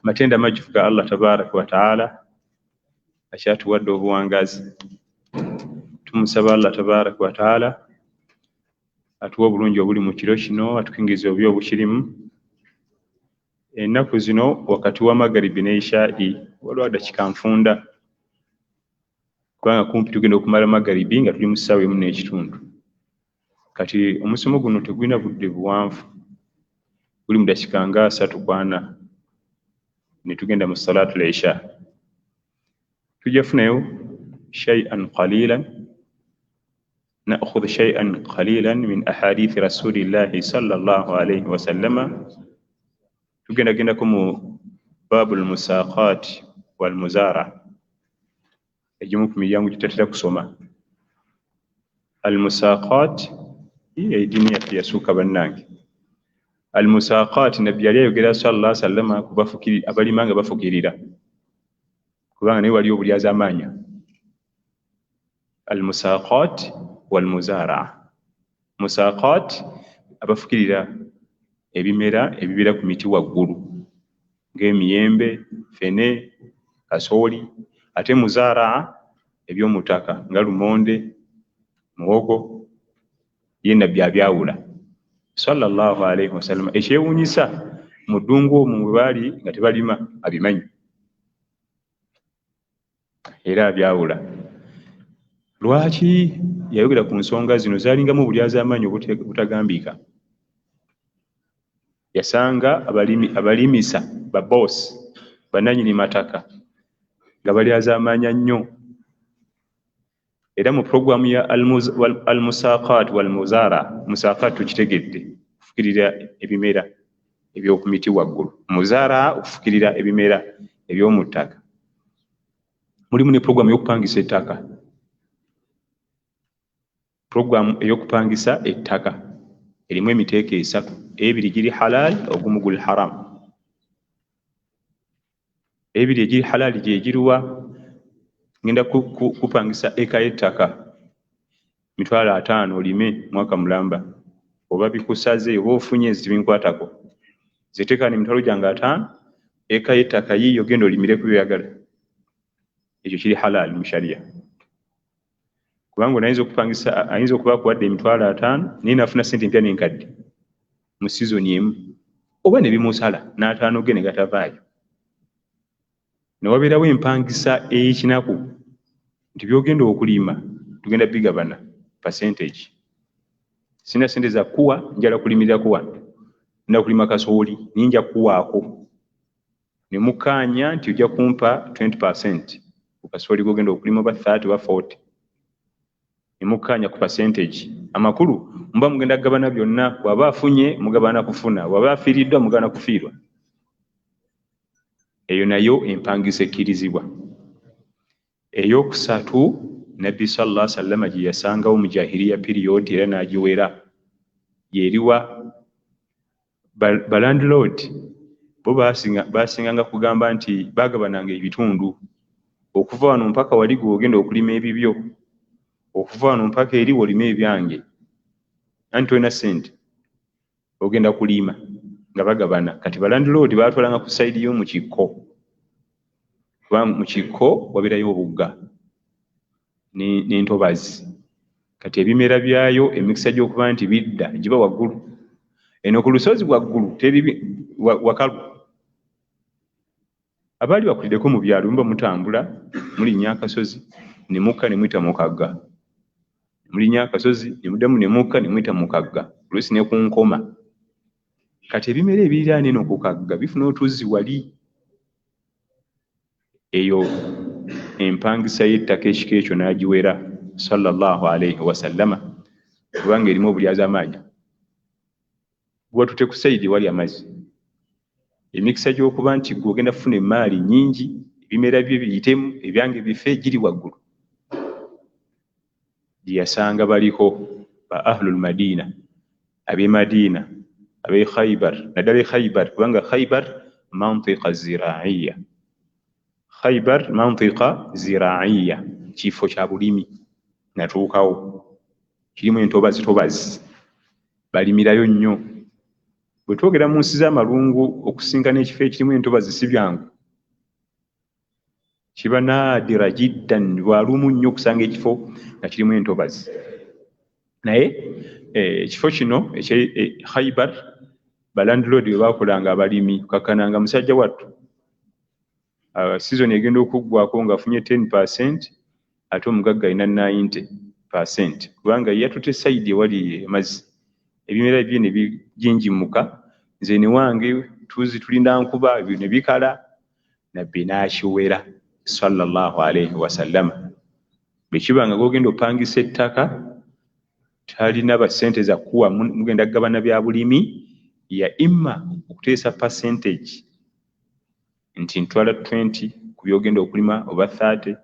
Amatendo amajjuvu ga Allah tabaraka wataala akyatuwadde obuwangazi. Tumusaba Allah tabaraka wataala atuwa obulungi obuli mu kiro kino, atukingiriza obubi obukirimu. Ennaku zino wakati wa magaribi ne ishai waliwo dakika nfunda, kubanga kumpi tugenda okumala magaribi nga tuli mu ssaawa emu n'ekitundu. Kati omusomo guno tegulina budde buwanvu, guli mu dakika nga 3 ku 4 ne tugenda mu salaatul isha. Tujja funayo shay'an qalilan, نأخذ شيئا قليلا من أحاديث رسول الله صلى الله عليه وسلم. Tugendagendako mu baabu lmusaqat walmuzara, egimu ku miryango gitatera kusoma. Almusaqat, ediini yaffe yasuuka bannange. Almusaqat, Nabbi yali ayogera salla sallama ku abalima nga bafukirira, kubanga naye wali obulyazaamaanya. Almusaqat walmuzaraa, musaqat abafukirira ebimera ebibeera ku miti waggulu ng'emiyembe, fene, kasooli, ate muzaraa ebyomutaka nga lumonde, muwogo. Ye Nabbi abyawula sallallahu alaihi wasallama. Ekyewuunyisa, mu ddungu omwo bwe baali nga tebalima, abimanyi era abyawula. Lwaki yayogera ku nsonga zino? Zaalingamu obulyazaamaanyi obutagambika. Yasanga abalimisa, babosi, bannannyini mataka nga balyazaamaanya nnyo. Era mu puroguramu ya almusaqat walmuzara, musaqat tukitegedde, okufukirira ebimera ebyoku miti waggulu, muzaara okufukirira ebimera eby'omu ttaka, mulimu ne puroguramu ey'okupangisa ettaka. Puroguramu ey'okupangisa ettaka erimu emiteeko esatu: ebiri giri halal, ogumu guli haram. Ebiri egiri halali gyegiruwa? Ngenda kupangisa eka y'ettaka 500,000 olime mwaka mulamba, oba bikusaze oba ofunye, nze tebinkwatako. Nze teekaana 50,000, eka y'ettaka yiiyo, genda olimireku byoyagala. Ekyo kiri halali mu sharia, kubanga ono ayinza okupangisa, ayinza okuba akuwadde 50,000 naye naafuna sente empya n'enkadde mu sizoni emu, oba ne bimusala n'ataano ge ne gatavaayo. Ne wabeerawo empangisa ey'ekinaku nti byogenda okulima tugenda bigabana percentage. Sina sente za kuwa, njala kulimirirako wano, nda kulima kasooli naye nja kuwaako, ne mukkaanya nti ojja kumpa 20% ku kasooli gogenda okulima, oba 30 oba 40, ne mukkaanya ku percentage. Amakulu muba mugenda kugabana byonna. Bw'aba afunye mugabana kufuna, bw'aba afiiriddwa mugabana kufiirwa. Eyo nayo empangisa ekkirizibwa. Eyokusatu, Nabbi salla sallama gye yasangawo mu jahiriya period era n'agiwera, yeriwa? Balandlord bo basinganga kugamba nti bagabananga ebitundu: okuva wano mpaka wali gwe ogenda okulima ebibyo, okuva wano mpaka eri wolima ebyange, anti tolina ssente ogenda kulima, nga bagabana. Kati balandlord batwalanga ku side y'omu kikko, kuba mu kikko wabeerayo obugga n'entobazi. Kati ebimera byayo emikisa gy'okuba nti bidda giba waggulu. Eno ku lusozi waggulu teri wakalu. Abaali bakuliddeko mu byalo, muba mutambula mulinnya akasozi ne mukka ne muyita mu kagga, mulinnya akasozi ne muddamu ne mukka ne muyita mu kagga, oluusi ne ku nkoma. Kati ebimera ebiriraana eno ku kagga bifuna otuzzi wali. Eyo empangisa y'ettaka ekika ekyo n'agiwera sallallahu alaihi wasallama, kubanga erimu obulyazaamaanya. Bubatute ku side wali amazzi, emikisa gy'okuba nti gwe ogenda kufuna emaali nnyingi, ebimera bye biyitemu, ebyange bife, giri waggulu. Gye yasanga baliko ba ahlul madina, ab'e Madiina, ab'e Khaibar, naddala e Khaibar, kubanga Khaibar mantiqa ziraiya, Khaibar mantiqa ziraiya, kifo kya bulimi. Natuukawo kirimu entobazi tobazi, balimirayo nnyo. Bwe twogera mu nsi z'amalungu okusinkana ekifo ekirimu entobazi si byangu, kiba naadira jiddan, lwalumu nnyo okusanga ekifo nga kirimu entobazi. Naye ekifo kino ekye Khaibar, balandlord bwe bakolanga abalimi kukakkananga musajja wattu sizoni egenda okuggwako ng'afunye 10%, ate omugagga alina 90%, kubanga yatute sayidi ewali amazzi, ebimera bye ne bijinjimuka. Nze ne wange tuzi tulinda nkuba, ebyo ne bikala. Nabbi n'akiwera sallallahu alaihi wasallama. Bwe kiba nga gogenda opangisa ettaka talina basente za kuwa, mugenda kugabana bya bulimi, ya imma okuteesa percentage nti ntwala 20 ku byogenda okulima oba 30.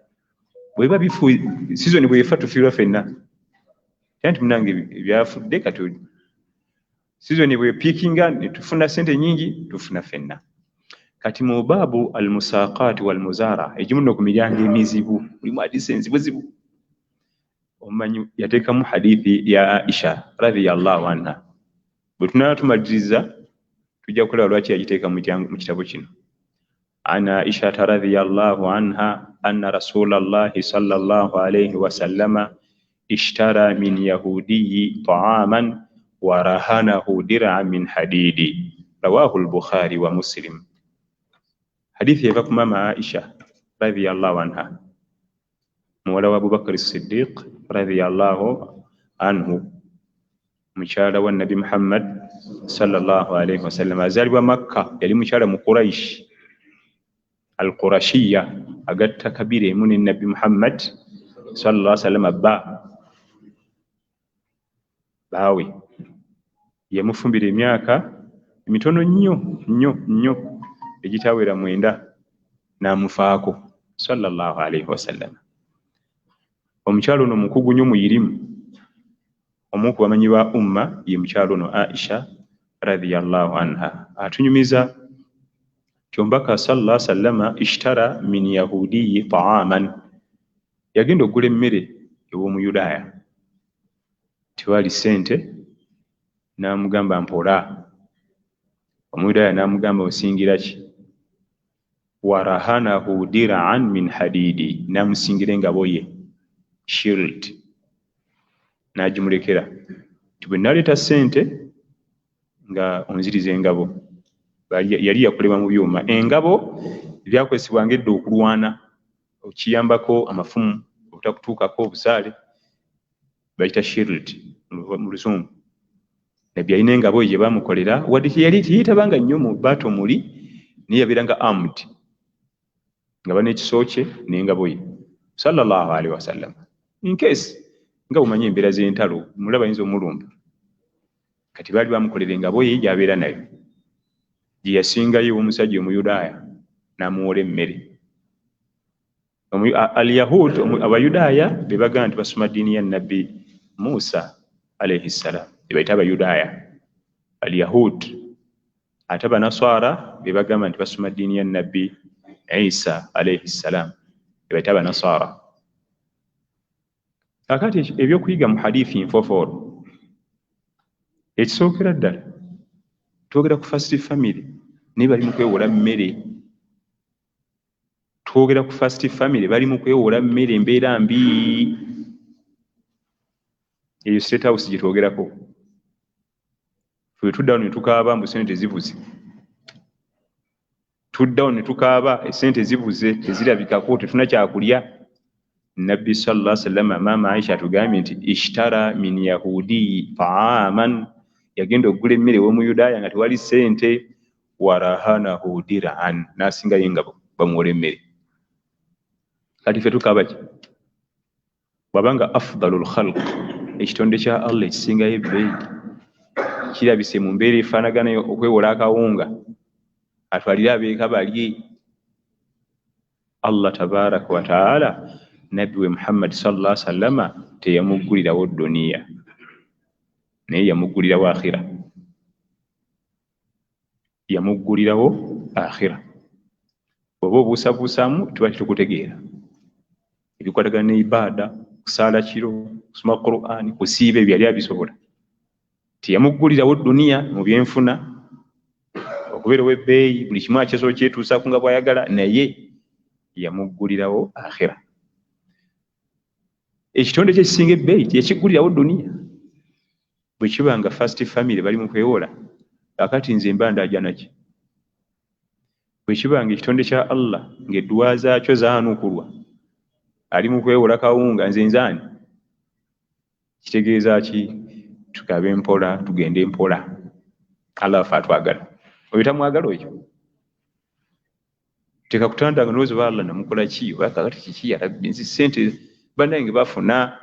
Bweba bifu season bwefa tufiirwa ffenna, era nti munange ebyafudde, kati season bwepiikinga ne tufuna sente nyingi, tufuna ffenna. Kati mu baabu almusaqat walmuzara, egimu nno ku miryango emizibu mulimu hadisi enzibuzibu. Omumanyi yateekamu hadithi ya Aisha radhiyallahu anha. Bwe tunaaba tumaliriza tujja kulaba lwaki yagiteeka mu kitabo kino. An Aishata radhiyallahu anha anna rasulallahi sallallahu alayhi wasallama ishtara min yahudiyi taaman wa rahanahu dir'an min hadidi, rawahu al-Bukhari wa Muslim. Hadithi eva ku mama Aisha radhiyallahu anha, muwala wa Abubakar Siddiq radhiyallahu anhu, mukyala wa Nabi Muhammad sallallahu alayhi wasallam. Azaalibwa Makka, yali mukyala mu Quraish al-Qurashiyya, agatta kabira emu ne Nabi Muhammad sallallahu alayhi wasallam. Bba baawe yamufumbira emyaka emitono nnyo nnyo nnyo egitawera 9 n'amufaako sallallahu alayhi wasallam. Omukyalo ono mukugu nnyo muyirimu, omu ku bamanyi ba umma ye mukyalo ono Aisha radhiyallahu anha. Atunyumiza nti omubaka sallallahu alayhi wasallama ishtara min yahudiyi taaman, yagenda okugula emmere ew'omuyudaaya, tewaali ssente, n'amugamba mpola. Omuyudaaya n'amugamba osingira ki? Warahanahu dir'an min hadidi, n'amusingira engabo ye shield, n'agimulekera nti bwe naleeta ssente nga onziriza engabo. Yali yakolebwa mu byuma. Engabo byakozesebwanga edda okulwana, okiyambako amafumu obutakutuukako obusaale, bayita shield mu Luzungu. Nabbi alina engabo ye gye baamukolera, wadde teyali teyeetabanga nnyo mu baato muli, naye yabeeranga armed, nga bana ekiso kye n'engabo ye sallallahu alaihi wasallam, in case nga bw'omanyi embeera z'entalo mulaba ayinza omulumba. Kati baali bamukolera engabo ye gy'abeera nayo, gye yasingayo ew'omusajja omuyudaaya n'amuwola emmere. Al-Yahud, abayudaaya be bagamba nti basoma ddiini ya Nabbi Musa alayhi ssalam, be bayita abayudaaya Al-Yahud. Ate abanaswara be bagamba nti basoma ddiini ya Nabbi Isa alayhi ssalam, be bayita abanaswara. Kaakati ebyokuyiga mu hadithi nfofoolo, ekisookera ddala twogera ku first family naye bali mu kwewola mmere. Twogera ku first family bali mu kwewola mmere, embeera mbi. Eyo State House gye twogerako. Ffe tuddawo ne tukaaba mbu ssente zibuze, tuddawo ne tukaaba essente zibuze, tezirabikako, tetuna kyakulya. Nabbi sallallahu alaihi wasallam, maama Aisha atugambye nti ishtara min yahudiyi taaman, yagenda okugula emmere ew'omuyudaaya nga tewali ssente, warahanahu dir'an, n'asingayo engabo bamuwola emmere. Kati ffe tukaaba ki? Bw'abanga afdalul khalq, ekitonde kya Allah ekisingayo ebbeeyi, kirabise mu mbeera efaanagana okwewola akawunga atwalire abeeka balye. Allah tabaraka wa taala Nabbi we Muhammad sallallahu alaihi wasallama teyamuggulirawo duniya, naye yamuggulirawo akhira, yamuggulirawo akhira. Bw'oba obuusabuusaamu tuba tetukutegeera. Ebikwatagana ne ibaada, kusaala kiro, kusoma Qur'ani, kusiiba, ebyo yali abisobola. Teyamuggulirawo duniya mu byenfuna, Lwakubeera ow'ebbeeyi, buli kimu akyasobola kyetuusaako nga bw'ayagala, naye yamuggulirawo akhira. Ekitonde kye kisinga ebbeeyi teyakiggulirawo duniya. Bwe kiba nga first family bali mu kwewola, kakati nze mba ndaajana ki? Bwe kiba nga ekitonde kya Allah ng'edduwa zaakyo zaanukulwa, ali mu kwewola kawunga, nze nzaani? Kitegeeza ki? Tukabe mpola, tugende mpola. Allah waffe atwagala. Oyo tamwagala oyo. Tekakutandanga n'olowooza oba Allah namukola ki, oba kakati kiki ya Rabbi, nzi ssente bannange bafuna.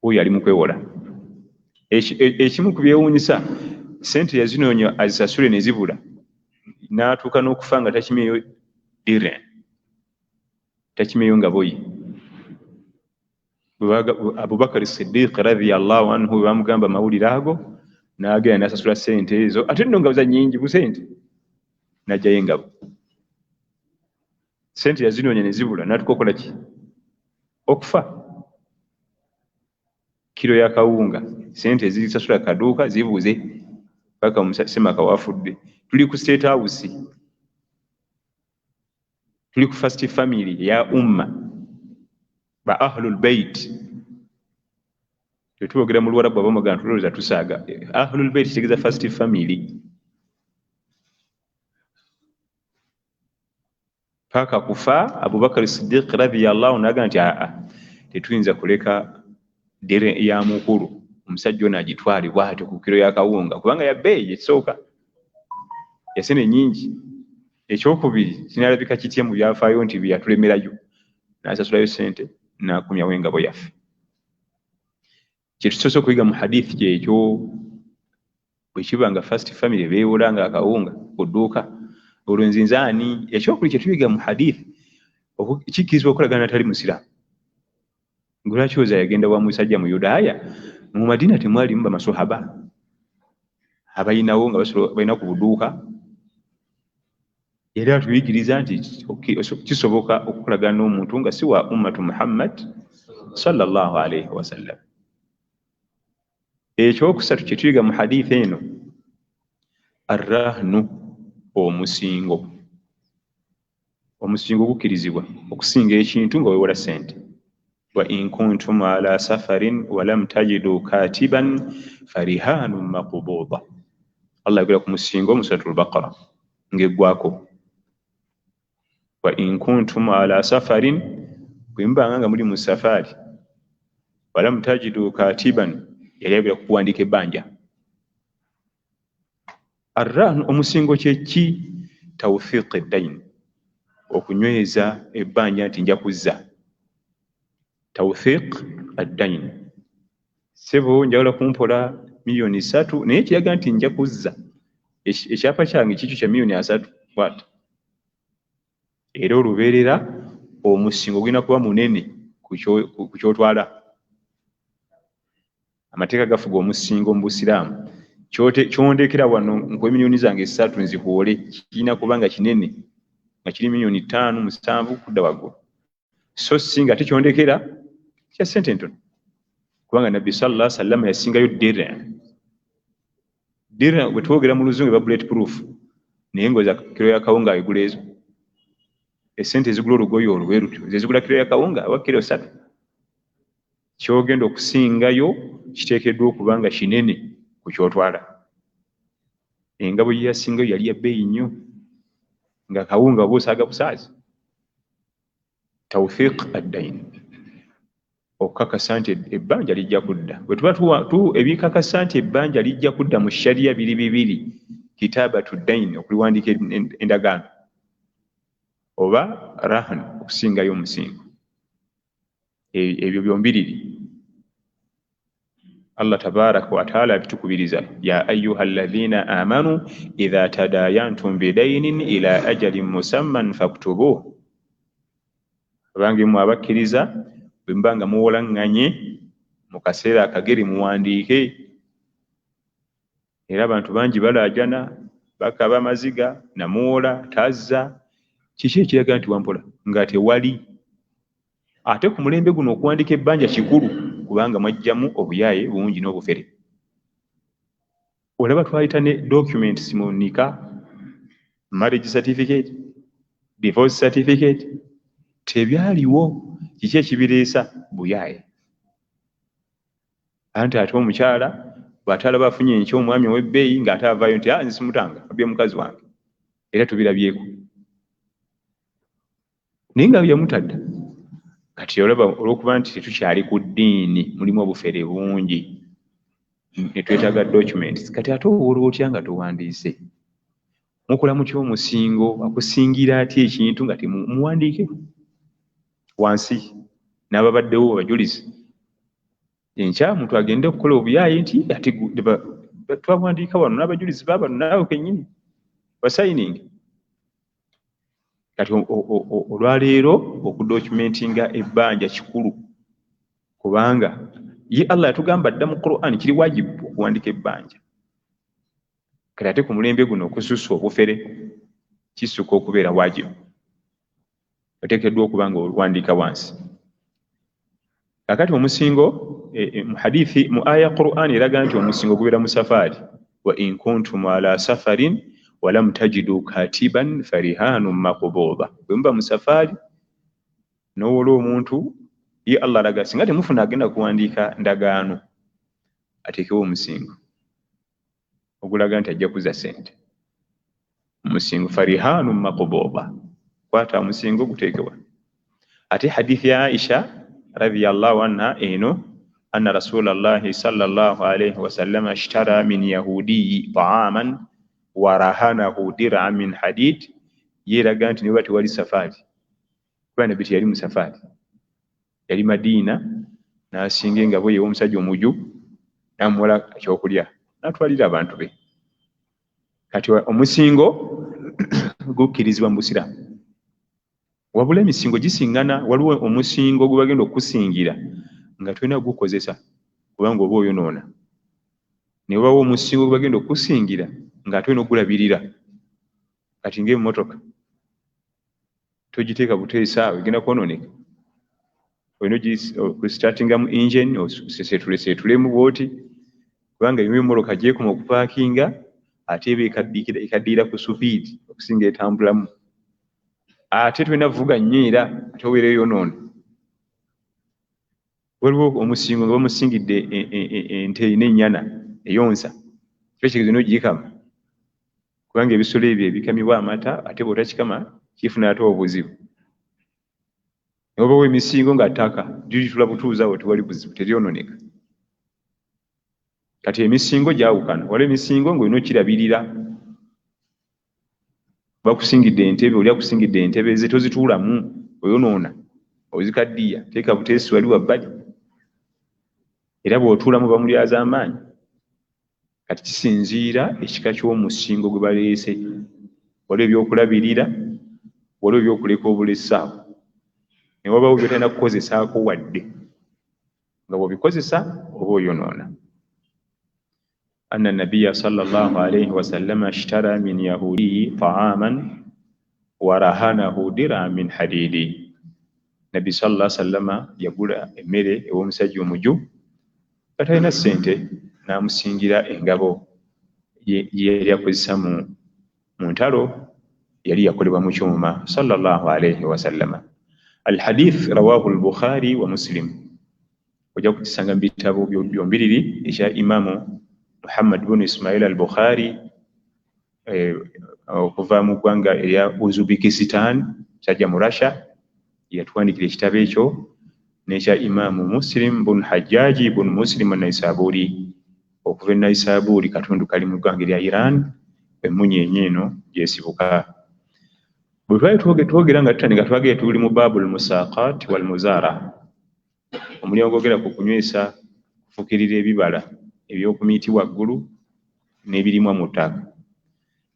Oyo ali mu kwewola. Ekimu ku byewuunyisa, ssente yazinoonya azisasule ne zibula, n'atuuka n'okufa nga takimyeyo dire, takimyeyo ngabo ye. Abubakar Siddiq radhiyallahu anhu bwe bamugamba amawulire ago, n'agenda n'asasula ssente ezo, ate nno ngabo za nnyingi busente, n'aggyayo engabo. Ssente yazinoonya ne zibula, n'atuuka okukola ki? Okufa. Kiro ya kawunga, ssente ezisasula kaduuka zibuze paka ssemaka wafudde. Tuli ku State House, tuli ku first family eya umma ba ahlul bait. Tetwogera mu Luwarabu abamugamba tulowooza tusaaga. Ahlul bait kitegeeza first family. Paka kufa Abubakar Siddiq radhiyallahu anhu n'agamba nti aa, tetuyinza kuleka dire ya mukulu omusajja ono agitwale bw'atyo ku kiro ya kawunga, kubanga ya bbeeyi ekisooka, ya ssente nnyingi. Ekyokubiri kinaalabika kitya mu byafaayo nti bye yatulemerayo, n'asasulayo ssente n'akomyawo engabo yaffe. Kye tusoose okuyiga mu hadithi kyekyo, bwe kiba nga first family beewola nga akawunga ku dduuka, olwo nze nzaani? Ekyokubiri kye tuyiga mu hadithi, kikkirizibwa okukolagana n'atali musiraamu. Lwaki oza yagenda wa musajja Muyudaaya? Mu Madina temwalimu bamasohaba abalinawo nga balina ku buduuka. Era atuyigiriza nti kisoboka okukolagana n'omuntu nga si wa ummatu Muhammad sallallahu alaihi wasallam. Ekyokusatu kye tuyiga mu hadithi eno, arrahnu, omusingo. Omusingo gukkirizibwa okusinga ekintu nga weewola ssente. Wa in kuntum ala safarin wa lam tajidu katiban farihanun maqbuda. Allah ayogera ku musingo mu Suratul Baqara ng'eggwako. Wa in kuntum ala safarin, bwe mubanga nga muli mu safaari, wa lam tajidu katiban, yali ayogera ku kuwandiika ebbanja. Arrahnu, omusingo kye ki? Tawthiq eddain, okunyweza ebbanja nti nja kuzza. Tawthiq addain, ssebo njagala kumpola 3,000,000 naye kiraga nti nja kuzza. Ekyapa kyange kikyo kya 30,000,000 bw'ati. Era olubeerera omusingo gulina kuba munene ku ky'otwala. Amateeka gafuga omusingo mu Busiraamu. Kyondekera wano nkuwe 3,000,000 nzikuwole, kirina kuba nga kinene, nga kiri 5,000,000 7 kudda waggulu. So si nga ate kyondekera kya ssente ntono, kubanga Nabbi sallallahu alaihi wasallam yasingayo dirham. Dirham bwe twogera mu Luzungu eba bullet proof, naye ng'oza kiro ya kawunga egula ezo. Essente ezigula olugoye olwo bwe lutyo, ze zigula kiro ya kawunga oba kiro 3. Ky'ogenda okusingayo kiteekeddwa okuba nga kinene ku ky'otwala. Engabo gye yasingayo yali ya bbeeyi nnyo, nga kawunga oba osaaga busaazi. Tawthiq addain, okukakasa nti ebbanja lijja kudda. Bwe tuba ebikakasa nti ebbanja lijja kudda mu sharia biri bibiri, kitabatu ddain, okuliwandiika endagaano, oba rahn, okusingayo omusingo. Ebyo byombiriri Allah tabaraka wa taala abitukubiriza, ya ayuha alladhina amanu idha tadayantum bidainin ila ajalin musamman faktubuh. Abange mmwe abakkiriza, bwe muba nga muwolaŋŋanye mu kaseera akagere muwandiike. Era abantu bangi balaajana, bakaaba amaziga, namuwola tazza. Kiki ekiraga nti wampola nga tewali? Ate ku mulembe guno okuwandiika ebbanja kikulu, kubanga mwajjamu obuyaaye bungi n'obufere. Olaba twayita ne documents mu nika, marriage certificate, divorce certificate, tebyaliwo. Kiki ekibireesa? Buyaaye. Anti ate omukyala bw'atalaba afunye enkya omwami ow'ebbeeyi ng'ate avaayo nti nze simutanga, abye mukazi wange, era tubirabyeko naye nga yamutadda. Kati olaba olw'okuba nti tetukyali ku ddiini, mulimu obufere bungi ne twetaaga documents. Kati ate owoolwa otya nga towandiise? Mukola mutya omusingo? Akusingira atya ekintu nga temuwandiike wansi n'ababaddewo abajulizi? Enkya omuntu agende okukola obuyaaye nti ate twawandiika wano n'abajulizi baabano, naawe kennyini basayiningi. Kati olwaleero okudocumentinga ebbanja kikulu, kubanga ye Allah yatugamba dda mu Quran kiri wajibu okuwandika ebbanja. Kati ate ku mulembe guno okususa obufere kisukka okubeera wajibu, oteekeddwa okuba nga owandiika wansi. Kakati omusingo mu hadithi, mu aya Quran eraga nti omusingo gubeera mu safaari, wa in kuntum ala safarin walam tajidu katiban farihanun maqbuda. Bwe muba mu safaari n'owola omuntu, ye Allah alaga singa temufuna agenda kuwandiika ndagaano, ateekewo omusingo ogulaga nti ajja kuza ssente. Omusingo farihanun maqbuda, kwata omusingo guteekewa. Ate hadithi ya Aisha radhiyallahu anha eno, anna rasulallahi sallallahu alayhi wasallam ishtara min yahudiyi taaman wa rahanahu dir'an min hadid, yeeraga nti niba tewali safaari, kuba nabbi teyali mu safaari, yali Madiina, n'asinga engabo ye omusajja omuju n'amuwola ekyokulya n'atwalira abantu be. Kati omusingo gukkirizibwa mu Busiraamu, wabula emisingo gisingana. Waliwo omusingo gwe bagenda okukusingira nga tolina gukozesa kubanga oba oyonoona, ne wabawo omusingo gwe bagenda okukusingira ng'ate olina okugulabirira. Kati ng'emmotoka togiteeka buteesa awo, egenda kwonooneka, olina okustartinga mu engine, oseetule seetulemu bw'oti, kubanga emu emmotoka gy'ekoma okupaakinga ate eba ekaddiira ku supiidi okusinga etambulamu. Ate tolina kuvuga nnyo era ate obeera oyonoona. Waliwo omusingo nga bamusingidde ente erina ennyana eyonsa, kiba kitegeeza olina ogikama, kubanga ebisolo ebyo ebikamibwa amata, ate bw'otakikama kifuna ate obuzibu. Ne wabawo emisingo nga ttaka lirituula butuuzi awo, tewali buzibu, teryonooneka. Kati emisingo gyawukana, waliwo emisingo ng'olina okirabirira, bakusingidde entebe, oli akusingidde entebe ze tozituulamu, oyonoona, ozikaddiya, teeka buteesi wali wabbali, era bw'otuulamu bamulyaza amaanyi. Kati kisinziira ekika ky'omusingo gwe baleese. Waliwo ebyokulabirira, waliwo ebyokuleka obulesaawo, ne wabawo by'otalina kukozesaako wadde nga bw'obikozesa oba oyonoona. Anna nabiya sallallahu alayhi wasallama ishtara min yahudiyi taaman wa rahanahu dir'an min hadidi. Nabbi sallallahu alayhi wasallama yagula emmere ew'omusajja omuju nga talina ssente, n'amusingira engabo ye yali akozesa mu ntalo, yali yakolebwa mu kyuma sallallahu alayhi wasallama. Alhadith rawahu al-Bukhari wa Muslim, ojja kukisanga mu bitabo byombiriri, ekya Imamu Muhammad bunu Ismail al-Bukhari okuva mu ggwanga erya Uzbekistan, musajja mu Russia, yatuwandikira ekitabo ekyo, n'ekya Imamu Muslim bunu Hajjaji bunu Muslim an-Naisaburi okuva e Naisaburi, katundu kali mu ggwanga erya Iran, emmunyeenye eno gyesibuka. Bwe twali twogera nga tutandika, twagere tuli mu babul musaqat wal muzara, omulyango gwogera ku kunywesa, kufukirira ebibala eby'oku miti waggulu n'ebirimwa mu ttaka.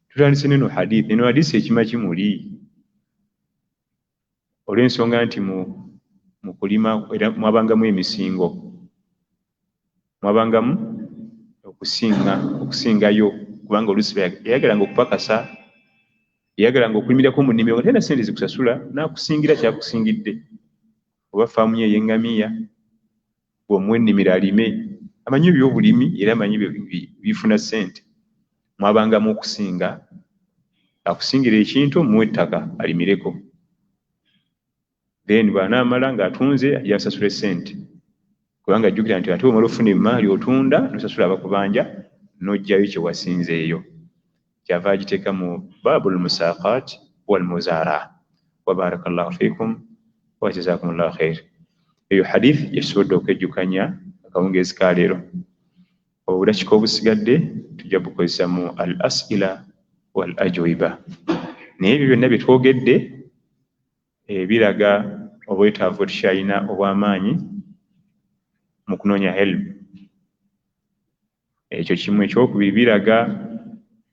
Tutandise neno hadith. Eno hadisi ekima kimuli olw'ensonga nti mu kulima era mwabangamu emisingo, mwabangamu okusingayo, kubanga oluusi yayagalanga okupakasa, yayagalanga okulimirako mu nnimiro nga talina ssente zikusasula, n'akusingira kyakusingidde, oba faamu ye ey'eŋŋamiya, bw'omuwa ennimiro alime, amanyi ebyobulimi era amanyi bifuna ssente. Mwabangamu okusinga, akusingira ekintu muwe ettaka alimireko, then bw'anaamala ng'atunze ajja asasula essente, kubanga ajjukira nti ate omala ofuna emaali otunda n'osasula abakubanja n'oggyayo kye wasinzeeyo. Kyava agiteeka mu baabul musaaqat wal muzaara. Wa barakallahu fiikum wa jazakumullahu khair. Eyo hadith gye tusobodde okwejjukanya akawungeezi ka leero. Obudakika obusigadde tujja bukozesa mu al asila wal ajwiba, naye ebyo byonna bye twogedde biraga obwetaavu bwe tukyalina obw'amaanyi mu kunoonya help. Ekyo kimu. Ekyokubiri, biraga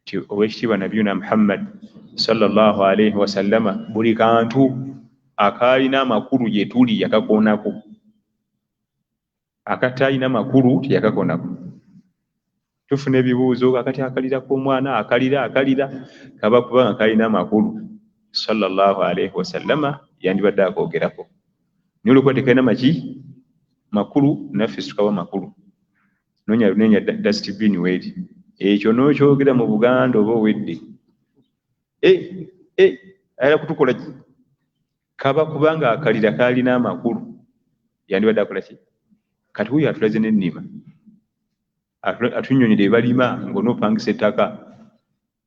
nti owekitiibwa Nabiyuna Muhammad sallallahu alaihi wasallama buli kantu akaalina amakulu gye tuli yakakoonako, akataalina makulu teyakakoonako. Tufuna ebibuuzo akati akalirako omwana akalira akalira kaba kubanga kalina amakulu, sallallahu alaihi wasallama yandibadde akoogerako, naye olwokuba tekalina maki makulu naffe situkawa makulu. Noonya lunenya dustbin weeri, ekyo n'okyogera mu Buganda oba owedde ayala kutukola ki? Kaba kubanga akalira kalina amakulu yandibadde akola ki? Kati wuyo atulaze n'ennima, atunnyonnyodde balima ng'onoopangisa ettaka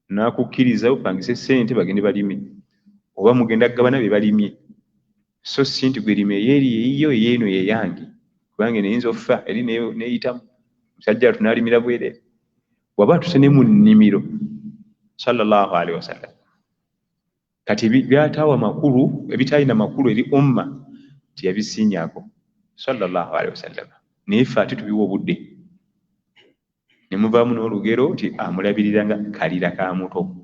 n'akukkiriza opangise ssente bagende balime, oba mugenda kugabana bye balimye, so si nti gwe lima eyeeri eyiyo eyeeno yeyange, kubanga eno eyinza okufa eri neeyitamu musajja atunaalimira bwereere. Waba atuse ne mu nnimiro sallallahu alaihi wasallam. Kati byataawa makulu, ebitaalina makulu eri umma teyabisiinyaako sallallahu alaihi wasallam, naye ffe ate tubiwa obudde ne muvaamu n'olugero nti amulabirira nga kalira ka muto,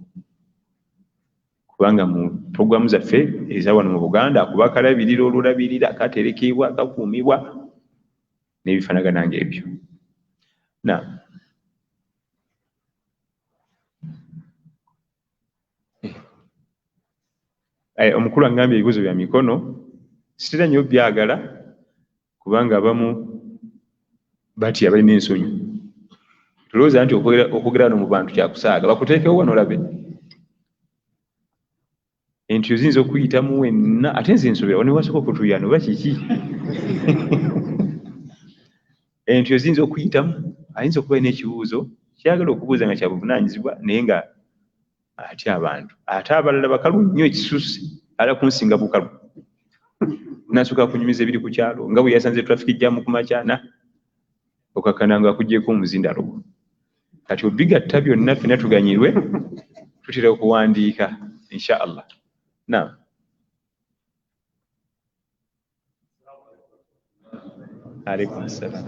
kubanga mu puroguramu zaffe eza wano mu Buganda akuba kalabirira olulabirira katerekebwa kakuumibwa n'ebifaanagana ng'ebyo. Naam. Omukulu angambye ebibuuzo bya mikono sitera nnyo byagala kubanga abamu batya, balina ensonyi. Tulowooza nti okwogera wano mu bantu kyakusaaga, bakuteekewo wano olabe entyo ziyinza okuyitamu wenna, ate nze nsobera wano wasooka okutuyana oba kiki? Entyo ziyinza okuyitamu, ayinza okuba alina ekibuuzo kyagala okubuuza nga kya buvunaanyizibwa naye nga atya abantu, ate abalala bakalu nnyo ekisusse ala kunsinga bukalu, nasooka kunyumiza ebiri ku kyalo nga bwe yasanze traffic jam ku makyana okakkana nga akuggyeeko omuzindalo gwo. Kati obigatta byonna ffenna tuganyirwe, tutera okuwandiika insha Allah. Naam. Alaikum salam.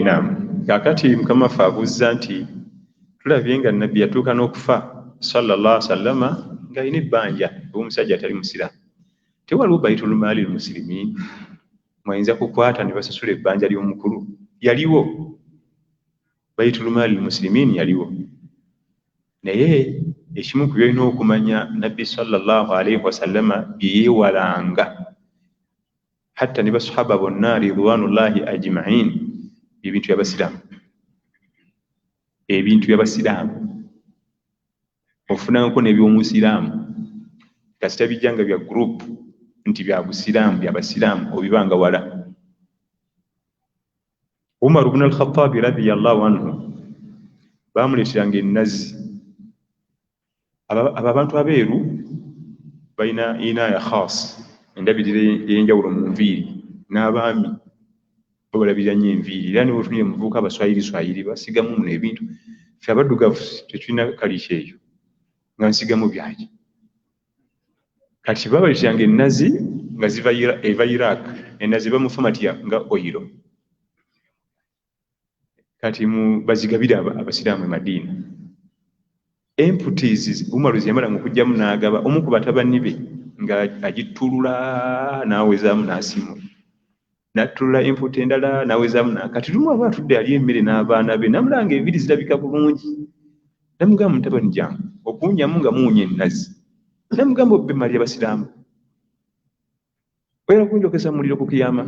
Naam. Kaakati Mukama waffe abuuzza nti tulabye nga Nabbi yatuuka n'okufa sallallahu alaihi wasallama ng'alina ebbanja ew'omusajja atali musiraamu. Tewaliwo baitul maali musilimin mwayinza kukwata ne basasula ebbanja ly'omukulu. Yaliwo baitul maali musilimin, yaliwo, naye ekimu ku byolina okumanya Nabbi sallallahu alaihi wasallama bye yeewalanga hatta ne basahaba bonna ridwanullahi ajmain, ebintu by'abasiraamu, ebintu by'abasiraamu ofunangako n'ebyomusiraamu kasita bijja nga bya group nti bya busiraamu byabasiraamu obibanga wala. Umar ibn al-Khattabi radiyallahu anhu bamuleeteranga ennazi. Abo abantu abeeru balina inaya khas, endabirira ey'enjawulo mu nviiri, n'abaami bo balabirira nnyo enviiri, era ne bw'otunulira mu muvubuka abaswayiri swayiri basigamu muno ebintu. Ffe abaddugavu tetulina kalica eyo nga nsigamu byaki. Kati babaleeteranga ennazi nga ziva eva Iraq, ennazi bamu format nga oyiro. Kati bazigabire abasiraamu e Madiina. Emputizi Umaru ze yamala okugyamu n'agaba, omu ku batabani be nga agitulula n'awezaamu n'asiimula, n'attulula emputa endala n'awezaamu. Kati lumu aba atudde alya emmere n'abaana be, namulanga enviiri zirabika bulungi, namugamba, mutabani jangu okuwunyamu nga muwunya ennazi. Namugamba, obbe mali abasiraamu, oyala kunjokesa muliro ku kiyama.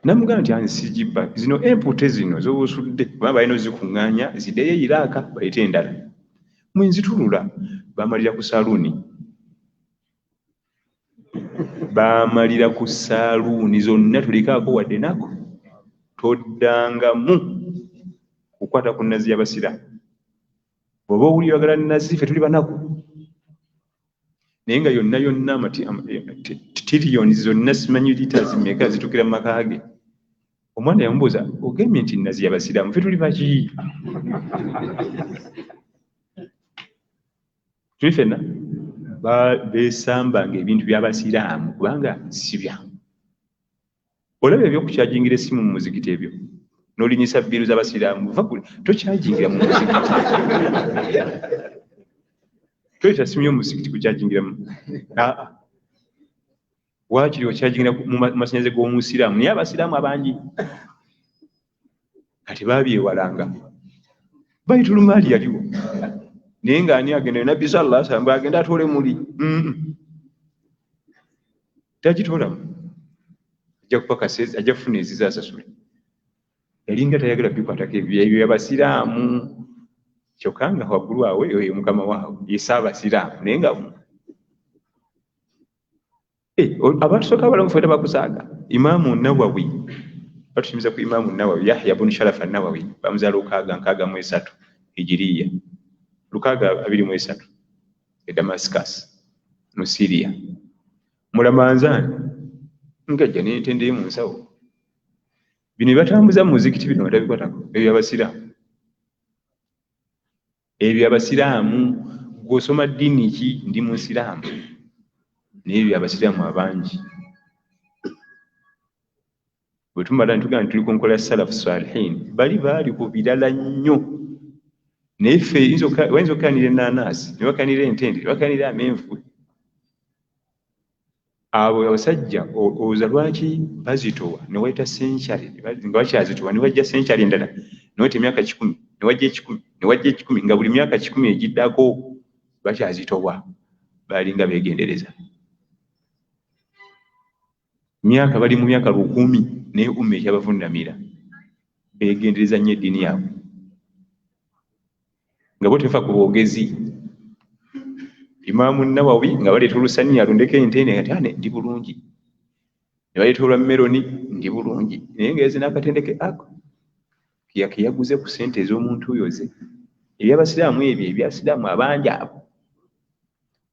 Namugamba nti ansigibba zino empute zino z'obusudde, kubanga balina ozikuŋŋaanya ziddeyo e Iraaka bayite endala. Mwenzitulula bamalira ku saaluuni, bamalira ku saaluuni zonna, tulekaako wadde nako. Toddangamu kukwata ku nazi y'abasiraamu. Bw'oba owulira oyagala nazi, ffe tuli banaku, naye nga yonna yonna tiriyoni zonna simanyi liita zimeka zitukira mu maka ge. Omwana yamubuuza, ogambye nti nazi y'abasiraamu, ffe tuli baki? Tuli ffenna beesambanga ebintu by'abasiraamu kubanga si byangu. Olaba ebyokukyajingira essimu mu muzikiti, ebyo n'olinyisa bbiiru z'abasiraamu, va kule, tokyajingira mu muzikiti, toyita simu y'omuzikiti kukyajingiramu. Aa, waakiri okyajingira mu masannyalaze g'omusiraamu, naye abasiraamu abangi kati baabyewalanga. Baitulumaali yaliwo, naye ng'ani agenda? Nabbi sallallahu alaihi wasallam agenda atoole muli tagitoolamu, ajja kupakasa, ajja kufuna ezizo asasule. Yalinga tayagala bikwatako ebyo ebyo abasiraamu, kyokka nga waggulu awo oyo mukama waabwe ye ssaabasiraamu, naye nga abatusooka abalamu ffe bakusaaga. Imaamu Nawawi, batunyumiza ku Imaamu Nawawi, Yahya bunu Sharafa Nawawi, bamuzaala 663 hijiriya, 623 e Damascus mu Syria. Mulamanzaani ngajja n'entende ye mu nsawo, bino bye batambuza mu muzikiti bino nga tabikwatako, ebyo abasiraamu, ebyo abasiraamu. Gw'osoma ddiini ki? Ndi musiraamu, naye ebyo abasiraamu abangi bwe tumala ne tugamba nti tuli ku nkola ya salafu salihin, bali baali ku birala nnyo, naye ffe wayinza okukaanira ennaanaasi, ne bakanira entende, ne bakanira amenvu. Abo abasajja olowooza lwaki bazitowa ne wayita century nga bakyazitowa, ne wajja century endala, ne wayita emyaka 100, ne wajja 100, ne wajja 100, nga buli myaka 100 egiddako bakyazitowa? Balinga beegendereza myaka, bali mu myaka 1000, naye umma ekyabavunamira. Beegendereza nnyo eddiini yaabwe, nga bo tefa ku boogezi. Imaamu Nawawi nga baleeta olusaniya lundeko entende, nga ati ndi bulungi, ne baleeta olwa meroni, ndi bulungi, naye nga yaze n'akatendeke ako keyaguze ku ssente ez'omuntu oyo ze. Ebyabasiraamu ebyo ebyasiraamu abangi abo,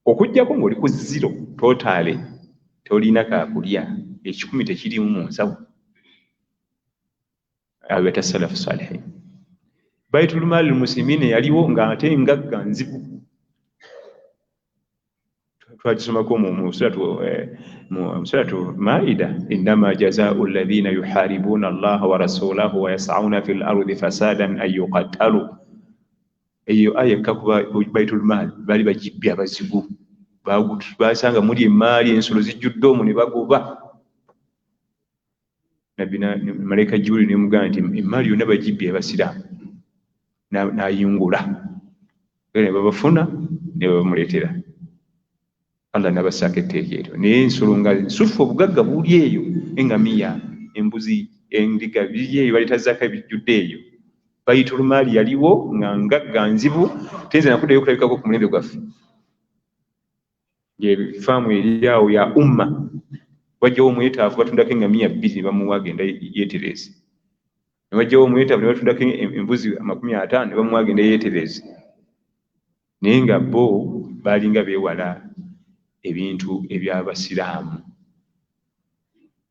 okuggyako ng'oli ku zero totally, tolina kakulya, 1,000 tekirimu mu nsawo, abo bata salafu salihin. Baitulmaali muslimina yaliwo ng'ate ngagga nzibu, twagisomako mu suratu Maida, innama jazau alladhina yuharibuna Allaha wa rasulahu wa yasauna fi lardi fasadan an yuqattalu. Eyo aya ekka kuba baitulmaali baali bagibbye abazigu, basanga muli emaali, ensolo zijjudde omwo, ne bagoba nabbi. Malayika Jibril nemugamba nti emaali yonna bagibbye abasiraamu, n'ayungula ne babafuna ne babamuleetera. Allah n'abassaako etteeka eryo, naye ensolo nga nsufu, obugagga buli eyo, engamiya, embuzi, endiga biri eyo, baleeta zaka bijjudde eyo. Baitulumaali yaliwo nga ngagga nzibu, teyinza nakuddayo okulabikako ku mulembe gwaffe. Ng'efaamu eri awo ya umma, wajjawo omwetaavu, batundako engamiya 2 ne bamuwa agenda yeetereeze, ne wajjawo omwetaavu ne batundako embuzi 50 ne bamuwa agenda yeetereeze, naye nga bo baalinga beewala ebintu eby'abasiraamu.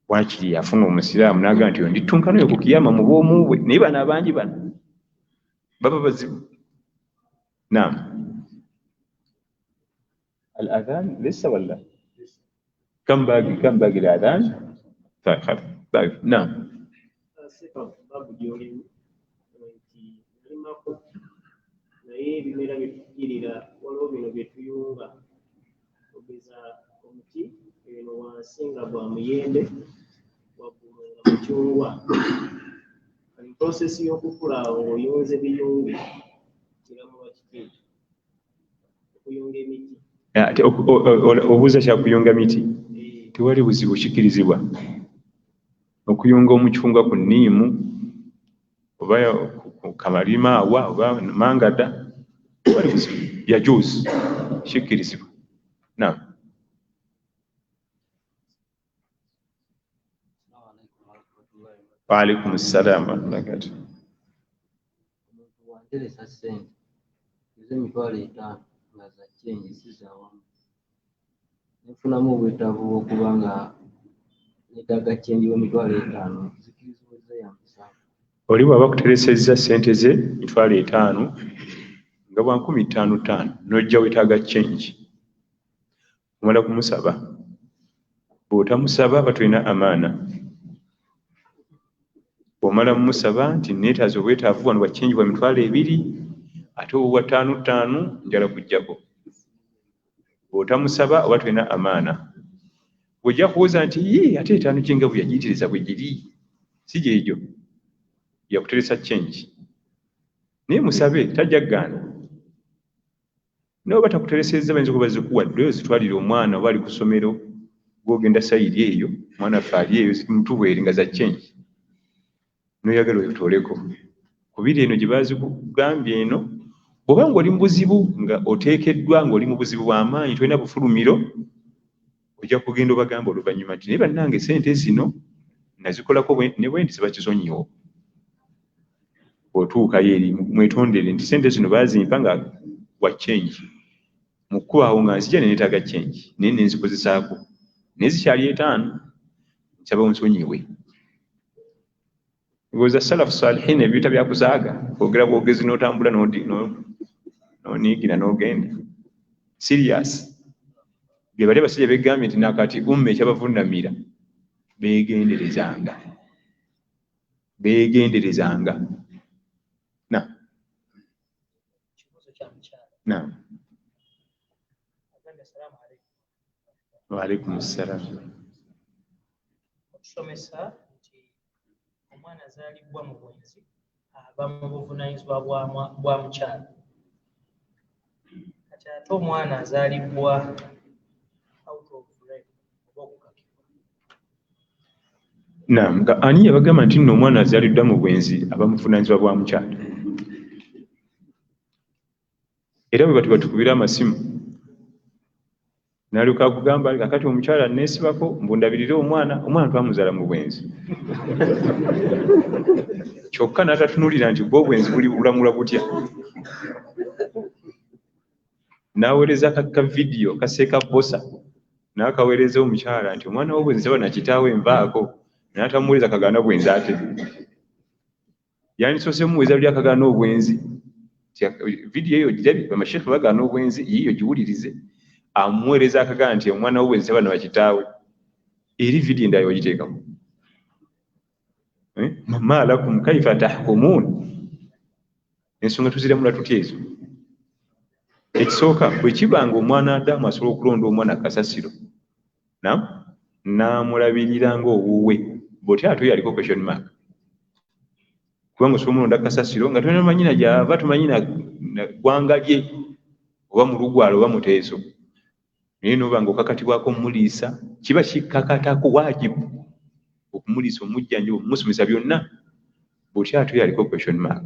Waakiri yafuna omusiraamu n'agamba nti ndittunkanayo ku kiyama mu bwomu bwe, naye bano abangi bano baba bazibu. Naam, al-adhan lissa walla kam bagi, kam bagi al-adhan? طيب خلاص، طيب، نعم. Babu gy'olimu nti nalimako naye ebimera bye tufukirira waliwo bino bye tuyunga ogeza omuti eno wansi nga gwa muyembe waggulu nga mucungwa kali process y'okukula awo ng'oyunze biyunge kiramulwa kiki ekyo okuyunga emiti? Ate obuuza kyakuyunga miti, tewali buzibu, kikirizibwa okuyunga omucungwa ku nniimu oba ku kamalimaawa oba mangada, tewali buzibu, yajuuzi kikirizibwa. Naam. Waalaikum ssalaam warahmatullahi wabarakatuh. Omuntu bw'anteresa ssente ez'emitwalo 5 nga za change si za wamu, ne nfunamu obwetaavu bw'okuba nga neetaaga change w'emitwalo 5, zikirizibwa zeeyambisa? Oli bw'aba akuteresezza ssente ze mitwalo 5 nga bwa 5,000 n'ojja weetaaga change, omala kumusaba. Bw'otamusaba aba tolina amaana. Bw'omala mmusaba nti neetaaze obwetaavu wano bwa change bwa mitwalo 2 ate obwa 5,5 njala kuggyako. Bw'otamusaba oba tolina amaana. Bw'ojja kubuuza nti yii ate 5 gye nga bwe yagiyitiriza bwe giri si gyegyo, yakuteresa change. Naye musabe tajja kgaana. N'oba takuteresezza bayinza okuba bazikuwadde ozitwalire omwana oba ali ku ssomero gw'ogenda sayidi eyo, omwana waffe ali eyo mutubwere nga za change. N'oyagala otooleko. Kubiri eno gye baazikugambye eno, bw'oba ng'oli mu buzibu nga oteekeddwa ng'oli mu buzibu bw'amaanyi tolina bufulumiro, ojja kugenda obagamba oluvannyuma nti naye bannange ssente zino nazikolako ne bwe nti sibakisonyiwo. Bw'otuukayo eri mwetondere nti ssente zino baazimpa nga wa change. Mu kkubo awo nga nzija ne neetaaga change naye ne nzikozesaako naye zikyali 5 nsaba onsonyiwe. Ndowooza salafu salihin ebiyita byakusaaga kwogera bwogezi n'otambula n'oniigira n'ogenda. Serious. Bye bali abasajja begambye nti nakati umma ekyabavunnamira beegenderezanga. Beegenderezanga. Na. Na. Wa alaikum ssalaam. Okusomesa nti omwana azaalibwa mu bwenzi aba mu buvunaanyizibwa bwa mukyala. Kati ate omwana azaalibwa out of rape oba okukakibwa. Naam, ani yabagamba nti nno omwana azaaliddwa mu bwenzi aba mu buvunaanyizibwa bwa mukyala? Era bwe batukubira amasimu n'alyoka akugamba kakati omukyala neesibako mbu ndabirire omwana, omwana twamuzaala mu bwenzi. Kyokka n'atatunuulira nti bwo obwenzi buli bulamula butya. N'aweereza ka vidiyo kaseeka bbosa n'akaweereza omukyala nti omwana w'obwenzi taba na kitaawe nvaako, n'atamuweereza kagaana bwenzi ate. Yandisoose mumuweereza luli akagaana obwenzi. Vidiyo eyo ogirabye, bamashekhe bagaana obwenzi, yiiyo giwulirize. Amuweereza akagaana nti omwana w'obwenzi taba na kitaawe. Eri vidiyo endala ogiteekamu. Ma lakum kaifa tahkumuun. Ensonga tuziramula tutya ezo? Ekisooka bwe kiba nga omwana Adamu asobola okulonda omwana kasasiro n'amulabirira ng'owuwe, bw'otya ate oyo aliko question mark. Kubanga osobola omulonda kasasiro nga tomanyi na gy'ava, tomanyi na ggwanga lye oba mu lugwalo oba muteeso. Naye n'oba ng'okakatibwako omuliisa, kiba kikakatako waajibu okumuliisa, omujjanjaba, omumusomesa byonna. Bw'otya ate oyo aliko question mark.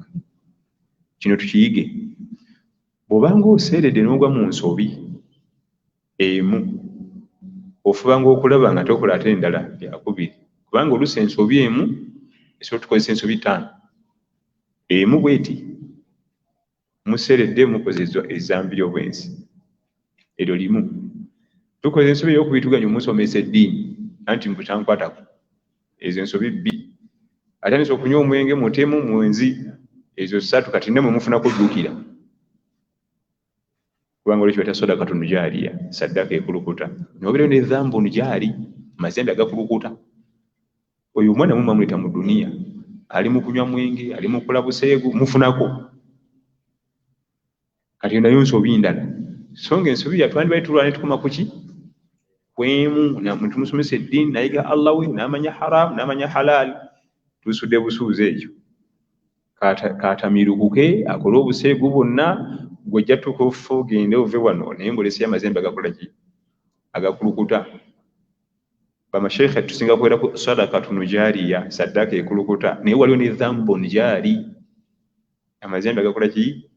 Kino tukiyige. Bw'obanga oseeredde n'ogwa mu nsobi emu, ofubanga okulaba nga tokola ate endala yakubiri. Kubanga oluusi ensobi emu esobola tukozesa ensobi 5. Emu bw'eti, museeredde mukoze ezzambi ly'obwenzi. Eryo limu. Tukoze ensobi ey'okubiri tuganye omusomesa eddiini anti mbu tankwatako. Ezo ensobi 2. Atandise okunywa omwenge mutemu mwenzi, ezo 3 kati nammwe mufunako jjukira. Kubanga olwekyo bayita sadakatu nujaaliya, saddaka ekulukuta. N'obeerayo ne dhambu nujaali, mazambi agakulukuta. Oyo omwana mumwe amuleeta mu duniya. Ali mu kunywa mwenge, ali mu kula buseegu, mufunako. Kati nayo nsobi ndala. So nga ensobi yatwandibadde tulwana ne tukoma ku ki? Kwemu, tumusomesa eddiini, nayiga Allah we, n'amanya haramu, n'amanya halaali. Tusudde busuuzi ekyo. Katamirukuke, akole obuseegu bwonna, gwe ojja tuuka ofe ogende ove wano, naye ng'oleseyo amazembe agakola ki? Agakulukuta. Bamasheikhe tusinga kubeera ku sadakatun jaariya, saddaaka ekulukuta, naye waliwo ne dhambun jaari, amazembe agakola ki?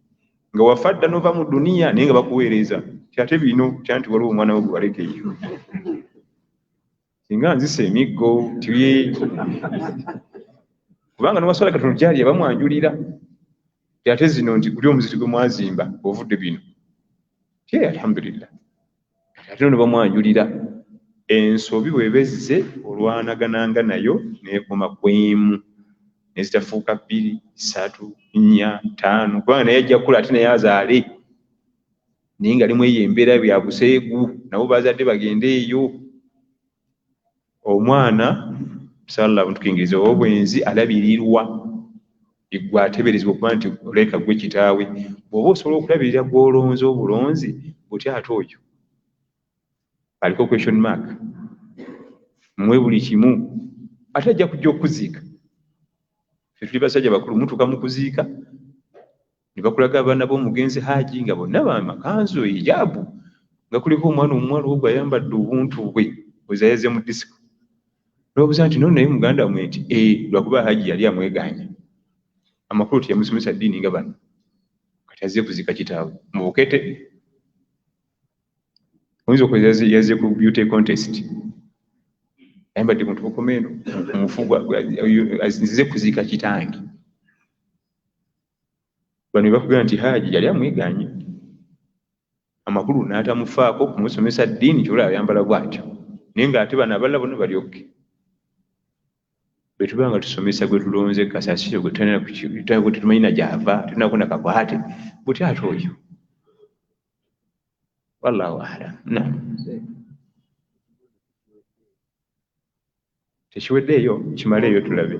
Nga wafa dda n'ova mu duniya naye nga bakuweereza ti ate bino tya nti waliwo omwana wo gwe waleka eyo, singa nzisa emiggo tiye, kubanga n'owa sadakatun jaariya bamwanjulira ti ate zino nti guli omuziti gwe mwazimba ovudde bino, ti alhamdulillah, ate no bamwanjulira. Ensobi bw'eba ezze olwanagananga nayo n'ekoma kwemu, nezitafuuka 2, 3, 4, 5, kubanga naye ajja kukula ate naye azaale, naye nga alimu eyo embeera bya buseegu, nabo bazadde bagende eyo. Omwana sallallahu ntukingiriza obwenzi alabirirwa, gwe ateeberezebwa okuba nti oleka gwe kitaawe, bw'oba osobola okulabirira gw'olonze obulonzi, butya ate oyo aliko question mark, muwe buli kimu, ate ajja kujja okuziika. Ffe tuli basajja bakulu, mutuuka mu kuziika ne bakulaga abaana b'omugenzi Haji nga bonna bamakanzu hijaabu, nga kuliko omwana omuwala ogwo ayambadde obuntu bwe ozayaze mu disiko. N'obuuza nti no naye muganda mwe nti lwakuba Haji yali amwegaanya, amakulu teyamusomesa ddiini nga bano, kati azze kuziika kitaawe mu bukete. Oyinza okuba yazze ku beauty contest, ayambadde buntu bukoma eno omufu nzize kuziika kitange. Bano ne bakugamba nti Haji yali amwegaanye, amakulu n'atamufaako kumusomesa ddiini, ky'olaba ayambala bw'atyo, naye ng'ate bano abalala bonna bali okay. Bwe tuba nga tusomesa gwe tulonze kasasiro gwe tetumanyi na gy'ava, tetulinako na kakwate, butya ate oyo? Wallahu a'lam. Naam. Tekiweddeeyo, kimaleeyo tulabe.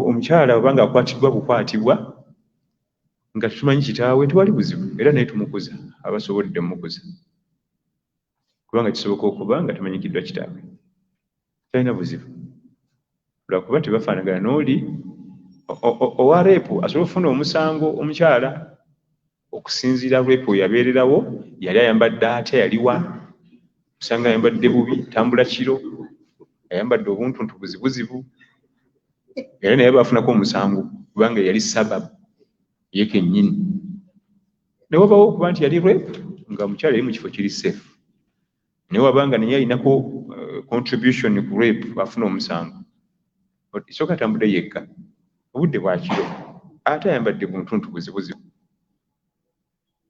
Omukyala oba ng'akwatiddwa bukwatibwa nga tetumanyi kitaawe, tewali buzibu, era naye tumukuza, abasobodde mmukuza, kubanga kisoboka okuba nga tamanyikiddwa kitaawe, talina buzibu, lwakuba tebafaanagana n'oli owa reepu asobola okufuna omusango omukyala okusinziira reepu we yabeererawo, yali ayambadde atya, yaliwa, osanga ayambadde bubi, tambula kiro, ayambadde obuntuntu buzibuzibu, era naye baafunako omusango kubanga yali sababu ye kennyini. Ne wabawo okuba nti yali rape nga omukyala yali mu kifo kiri safe, naye wabanga naye alinako contribution ku rape afuna omusango. Sooka atambudde yekka, obudde bwa kiro, ate ayambadde buntuntu buzibuzibu,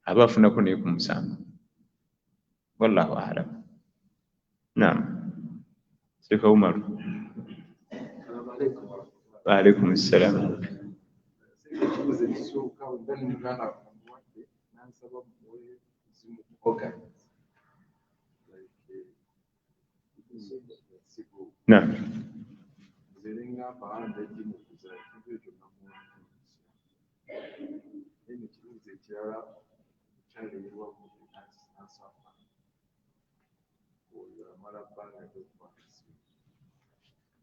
aba afunako naye ku musango. Wallahu a'lam. Naam. Sheikh Umar. Wa alaikum assalam. Ekibuuzo ekisooka, bwe muganda mulwadde n'ansaba muwe zimu organs, like ensigo. Naam. Nze ne ŋŋamba nja gimuguza, ekintu ekyo namuwa. Then ekibuuzo ekirala, omukyala eyerwagudde n'asamba, oyo amala bbanga ki okuba nga si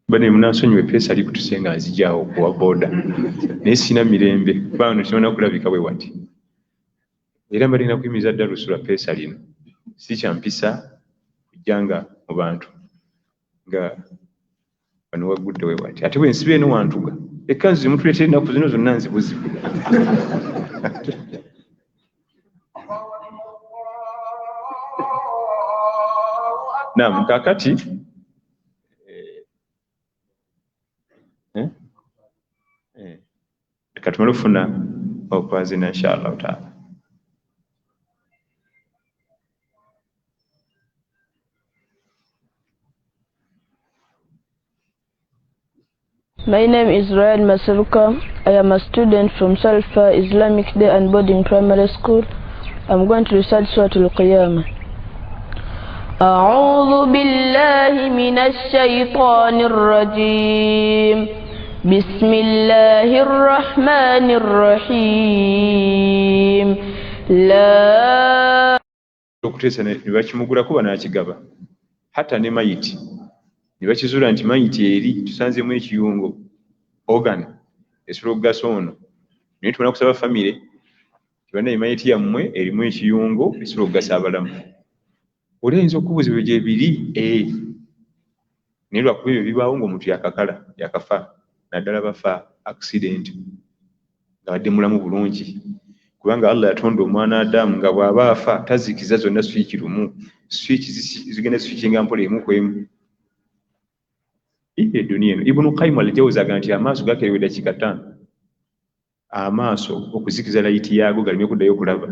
Bane munansonyiwa epeesa likutuse nga nzijaawo kuwa booda, naye sina mirembe kubanga no kulabika bwe wati, era mbadde nina kuyimiriza ddalusu lwa peesa lino, si kya mpisa kujja nga mu bantu nga bano waggudde we wati, ate bwe nsiba eno wantuga ekkanzu zimutuleetera ennaku zino zonna nzibuzibu. Naam, kaakati katumale okufuna okwazina inshallah taala. My name is Ryan Maseruka. I am a student from Salfa Islamic Day and Boarding Primary School. I'm going to recite Surah Al-Qiyamah. أعوذ بالله من الشيطان الرجيم. بسم الله الرحمن الرحيم. لا Okuteesa ne bakimugulako, banakigaba hatta ne mayiti ne bakizuula nti mayiti eri tusanzeemu ekiyungo, organ esobola okugasa ono, naye tumala kusaba famire tibannaye mayiti yammwe erimu ekiyungo esobola okugasa abalamu. Oli ayinza okubuuza ebyo gye biri, naye lwakuba ebyo bibaawo ng'omuntu yakakala yakafa, naddala bafa accident nga badde mulamu bulungi, kubanga Allah yatonda omwana Adamu nga bw'aba afa tazikiza zonna swiki lumu, swiki zigenda switchinga mpola emu ku emu. Eduniya eno, Ibunu Qayimu Aljawuzi agamba nti amaaso gakerewa eddakiika 5, amaaso okuzikiza layiti yaago galeme kuddayo okulaba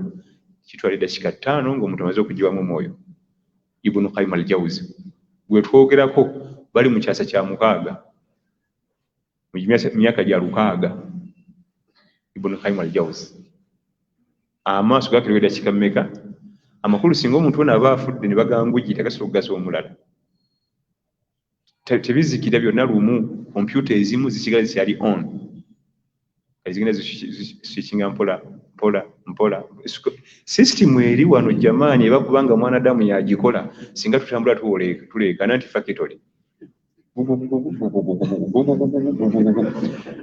kitwala eddakiika 5 ng'omuntu amaze okugiwamu omwoyo. Ibunu Qayimu Aljawuzi gwe twogerako bali mu kyasa kya 6, mu myaka gya 600. Ibunu Qayimu Aljawuzi, amaaso gakerewa eddakiika mmeka? Amakulu singa omuntu ono aba afudde ne bagangujira gasobola okugasa omulala. Tebizikira byonna lumu, kompyuta ezimu zisigala zikyali on, zigenda ziswitchinga mpola mpola mpola. Sisitimu eri wano jamaani eba kubanga mwana Adamu yagikola, singa tutambula tuleekaana nti fakitole,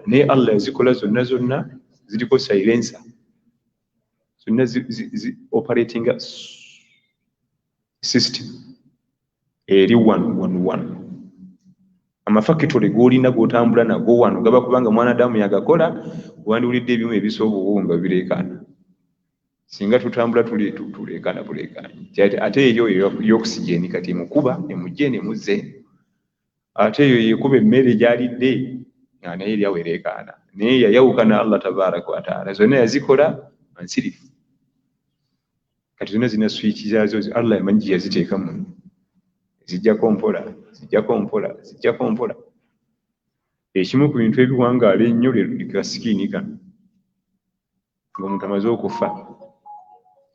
naye Allah yazikola zonna zonna ziriko silencer, zonna zi operatinga system eri wano wano wano. Amafakitole g'olina g'otambula nago wano gaba kubanga mwana Adamu yagakola, wandiwulidde ebyuma ebisa obuwunga bireekaana. Singa tutambula tuleekaana buleekaanyi. Ate eyo y'oxygen kati emukuba emujje nemuzze eno, ate eyo yekuba emmere gy'alidde nga naye eri awo ereekaana, naye yayawukana Allah tabaaraka wa taala, zonna yazikola nsirifu. Kati zonna zirina switch zaazo, Allah yamanyi gye yaziteeka muno, zijjako mpola, zijjako mpola, zijjako mpola. Ekimu ku bintu ebiwangaala ennyo kasikiini kano, ng'omuntu amaze okufa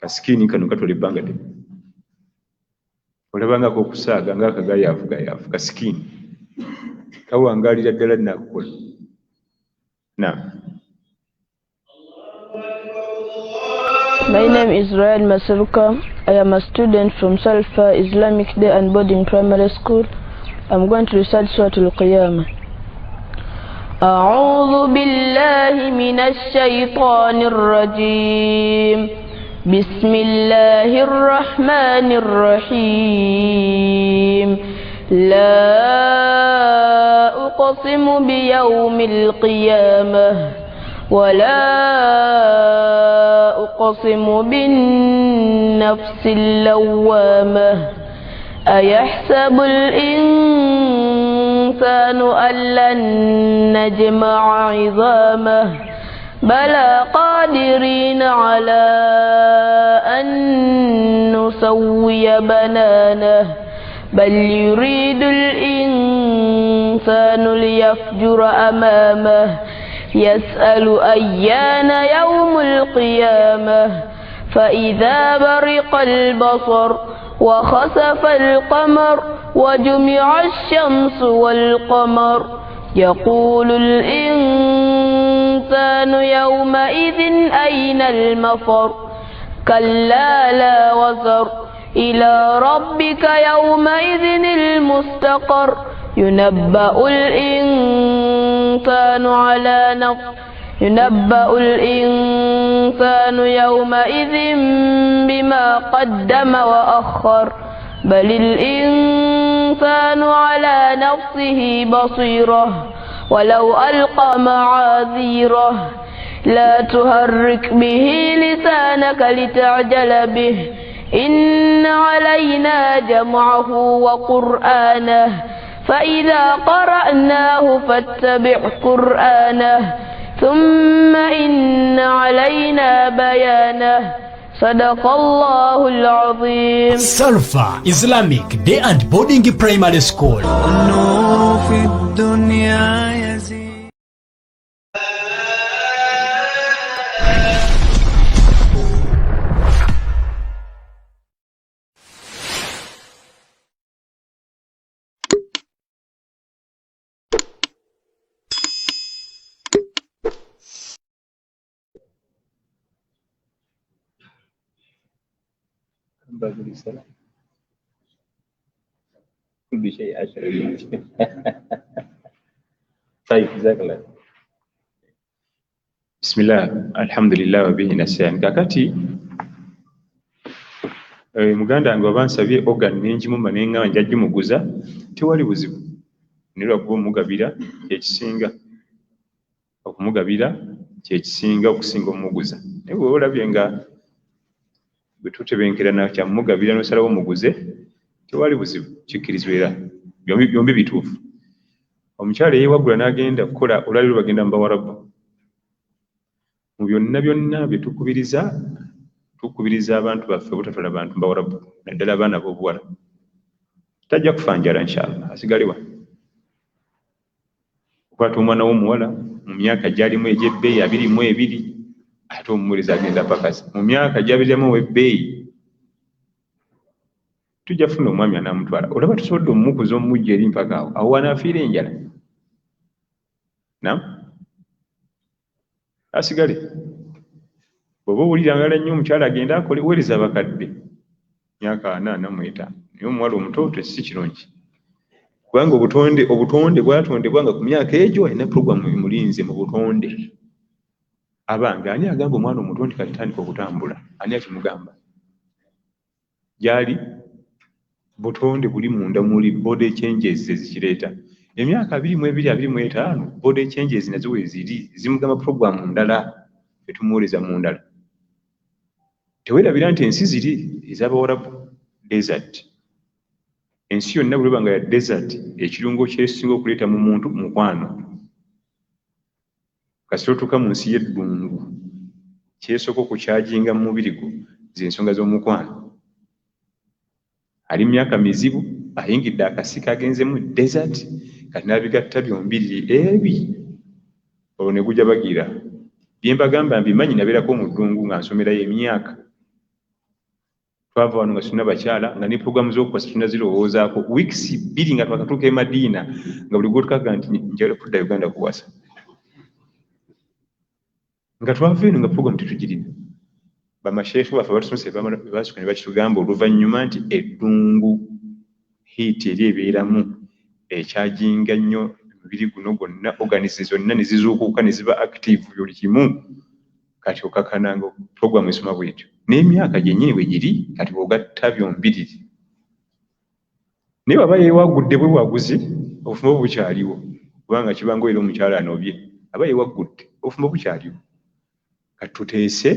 kasikiini kano katwala ebbanga ddene, olabangako okusaaga ng'akagayaavu gayaavu, kasikiini kawangaalira ddala nnakukola. Naam. My name is Ryan Masaruka. I am a student from Salfa Islamic Day and Boarding Primary School. I'm going to recite Surah Al-Qiyamah. أعوذ بالله من الشيطان الرجيم. بسم الله الرحمن الرحيم. لا أقسم بيوم القيامة ولا أقسم بالنفس اللوامة. أيحسب الإنسان أن لن نجمع عظامه؟ بلى قادرين على أن نسوي بنانه. بل يريد الإنسان ليفجر أمامه. يسأل أيان يوم القيامة. فإذا برق البصر وخسف القمر وجمع الشمس والقمر يقول الإنسان يومئذ أين المفر؟ كلا لا وزر، إلى ربك يومئذ المستقر. ينبأ الإنسان على نفسه، ينبأ الإنسان يومئذ بما قدم وأخر. بل الإنسان على نفسه بصيرة ولو ألقى معاذيره. لا تهرك به لسانك لتعجل به. إن علينا جمعه وقرآنه، فإذا قرأناه فاتبع قرآنه، ثم إن علينا بيانه. صدق الله العظيم. Salfa Islamic Day and Boarding Primary School. النور في الدنيا يزيد. Bagulisa kullu shay 10. Tayyib, jazakallah. Bismillah, alhamdulillah wa bihi nasta'in. Kakati muganda wange waba nsabye organ nenjimuma nengamba nja gimuguza, tewali buzibu. Naye lwakuba omugabira kyekisinga, okumugabira kyekisinga okusinga omuguza. Naye bw'oba olabye nga bwe tutebenkerana kyamugabira n'osalawo omuguze, tewali buzibu, kikkirizibwa era byombi bituufu. Omukyala eyeewaggula n'agenda kukola olwaleero bagenda mu Bawarabu. Mu byonna byonna bye tukubiriza, tukubiriza abantu baffe obutatwala bantu mu Bawarabu, naddala abaana ab'obuwala. Tajja kufa njala inshallah, asigale wano. Okwata omwana w'omuwala mu myaka gy'alimu egy'ebbeeyi 22, ate omumuwuliriza agenda apakasa. Mu myaka gy'abirimu ow'ebbeeyi, tujja kufuna omwami anaamutwala. Olaba tusobodde omumukuza omumujja eri mpaka awo, awo wanaafiira enjala. Naam? Asigale. Bw'oba owulira ngala nnyo omukyala agende akole, weereza abakadde myaka 40 45. Naye omuwala omuto si kirungi. Kubanga obutonde bwatondebwa nga ku myaka egyo alina puroguramu emulinze mu butonde. Abange ani agamba omwana omuto nti kati tandika okutambula? Ani akimugamba? Gy'ali butonde buli munda muli body changes ezikireeta. Emyaka 22, 25 body changes nazo we ziri zimugamba puroguramu ndala etumuweereza mu ndala. Teweerabira nti ensi ziri ez'Abawarabu desert. Ensi yonna bwe nga ya desert, ekirungo kyesinga okuleeta mu muntu mukwano. Kasita otuuka mu nsi y'eddungu, kyesooka okukyajinga mu mubiri gwo z'ensonga z'omukwano. Ali myaka mizibu, ayingidde akasika agenzemu desert, kati n'abigatta byombiriri ebi olwo ne gujja bagira. Bye mbagamba mbimanyi, nabeerako mu ddungu nga nsomerayo emyaka. Twava wano nga tulina bakyala nga ne puroguramu z'okuwasa tunazirowoozaako. Weeks 2 nga twakatuuka e Madiina nga buli gw'otukaga nti njagala kudda Uganda kuwasa. Nga twava eno nga puroguramu tetugirina. Bamasheikh baffe abatusomesa baasooka ne bakitugamba oluvannyuma nti eddungu heat eri ebeeramu ekyajinga nnyo omubiri guno gwonna, organs zonna ne zizuukuka ne ziba active buli kimu. Kati okakananga puroguramu esoma bw'etyo. N'emyaka gyennyini bwe giri kati bw'ogatta byombiriri. Naye bw'aba yeewaggudde bwewaguzi, obufumbo bukyaliwo. Kubanga kiba ng'era omukyala anobye, aba yeewaggudde, obufumbo bukyaliwo. Kati tuteese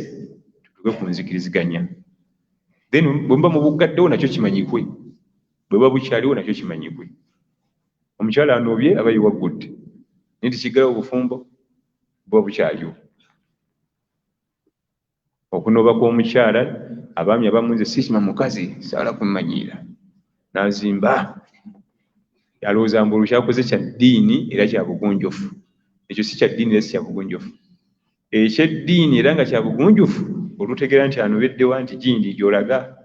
tutuuke ku nzikiriziganya. Then bwe muba mubuggaddewo nakyo kimanyikwe. Bwe buba bukyaliwo nakyo kimanyikwe. Omukyala anobye aba yeewaggudde. Naye tekiggalawo obufumbo, buba bukyaliwo. Okunoba kw'omukyala, abaami abamu nze sikima mukazi, saala kummanyiira. N'azimba. Alowooza mbu olwo kyakoze kya ddiini era kya bugunjufu. Ekyo si kya ddiini era si kya bugunjufu. Eky'eddiini era nga kya bugunjufu, olutegeera nti anobeddewa nti gindi gy'olaga.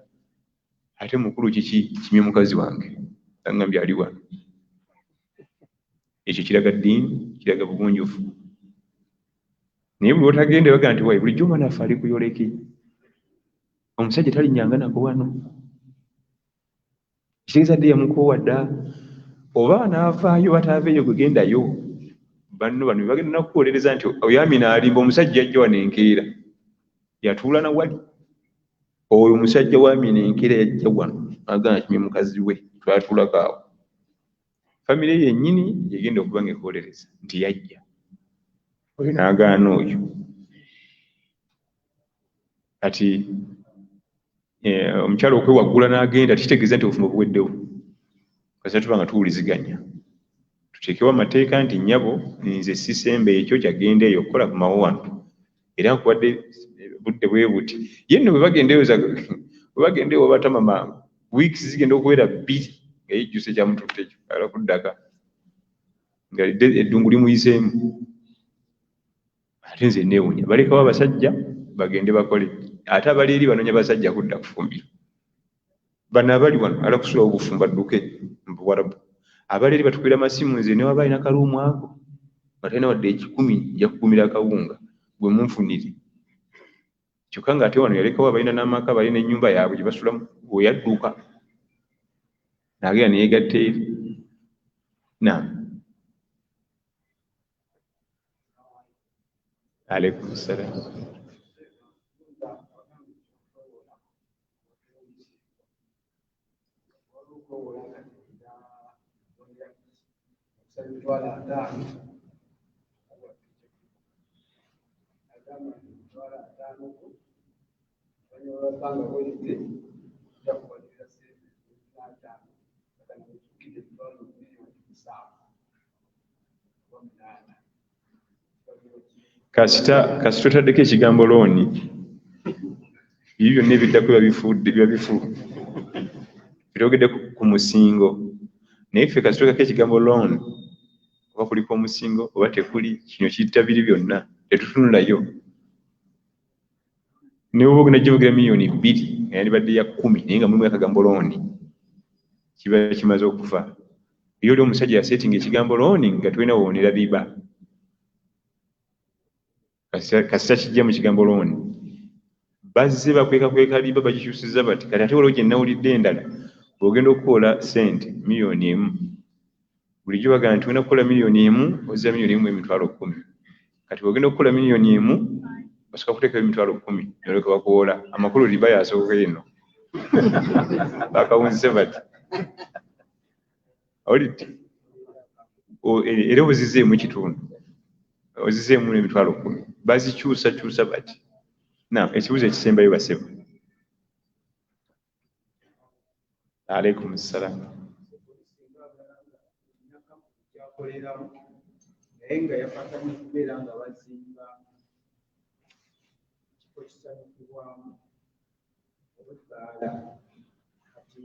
Ate mukulu kiki kimye mukazi wange? Angambye ali wano. Ekyo kiraga ddiini, kiraga bugunjufu. Naye buli lw'otagenda baga nti wayi bulijjo omwana waffe ali kuyoleki. Omusajja talinnyanga nako wano. Kitegeeza dde yamukoowa dda. Oba anaavaayo bataaveeyo gwe gendayo. Banno bano bagenda nakuwolereza nti oyo Amina alimba omusajja yajja wano enkeera. Yatuula na wali. Oyo omusajja wa Amina enkeera yajja wano n'agamba kimye mukazi we twatuulako awo. Famire yennyini yegenda okuba ng'ekuwolereza nti yajja. Oyo n'agaana oyo. Kati omukyala okwewaggula n'agenda kitegeeza nti obufumbo buweddewo. Kasita tuba nga tuwuliziganya. Tuteekewo amateeka nti nnyabo nze sisemba ekyo kyagenda eyo okukola kumawo wano. Era nkuwadde budde bwe buti. Ye nno bwe bagenda eyo bwe bagenda eyo batama mangu. Weeks zigenda okubeera 2 nga yejjusa ekyamututte ekyo ayagala kuddaka. Nga eddungu limuyiseemu. Ate nze neewuunya balekawo abasajja bagende bakole. Ate abali eri banoonya basajja kudda kufumbirwa. Bano abali wano ala kusulawo obufumbo adduke mu Buwarabu. Abali eri batukubira amasimu nze ne waba alina kaluumu ako nga talina wadde 1,000 nja kugumira akawunga gwe munfunire. Kyokka ng'ate wano yalekawo abalina n'amaka balina ennyumba yaabwe gye basulamu. Weyadduka nagenda neyegatta eri. Naam. Alaikum salam. Kasita otaddeko ekigambo looni, ebyo byonna ebiddako biba bifu. Twogedde ku musingo, naye ffe kasita oteekako ekigambo looni oba kuliko omusingo oba tekuli, kino kiyita biri byonna tetutunulayo. Ne bw'oba ogenda givugira 2 million nga yandibadde ya 10 naye nga mulimu akagambo looni, kiba kimaze okufa. Era oli omusajja yaseetinga ekigambo looni nga tolina woonera riba. Kasita kijja mu kigambo looni. Bazze bakwekakweka riba bagikyusiza bati. Kati ate waliwo gye nnawulidde endala, bw'ogenda okukola ssente 1 million, bulijjo bagamba nti olina kukola 1 million ozza 1.1 million. Kati bw'ogenda okukola 1 million osooka kuteekayo 10,000 n'olyoka bakuwola. Amakulu riba y'asooka eno. Bakawunzise bati. Owulidde? Era ozizeemu ekitundu. Ozizeemu n'10,000. Bazikyusakyusa bati. Naam, ekibuuzo ekisembayo bassebo. Alaikum salam. Naye nga yapatanye okubeera nga bazimba ekifo kisanyukibwamu oba ebbaala, kati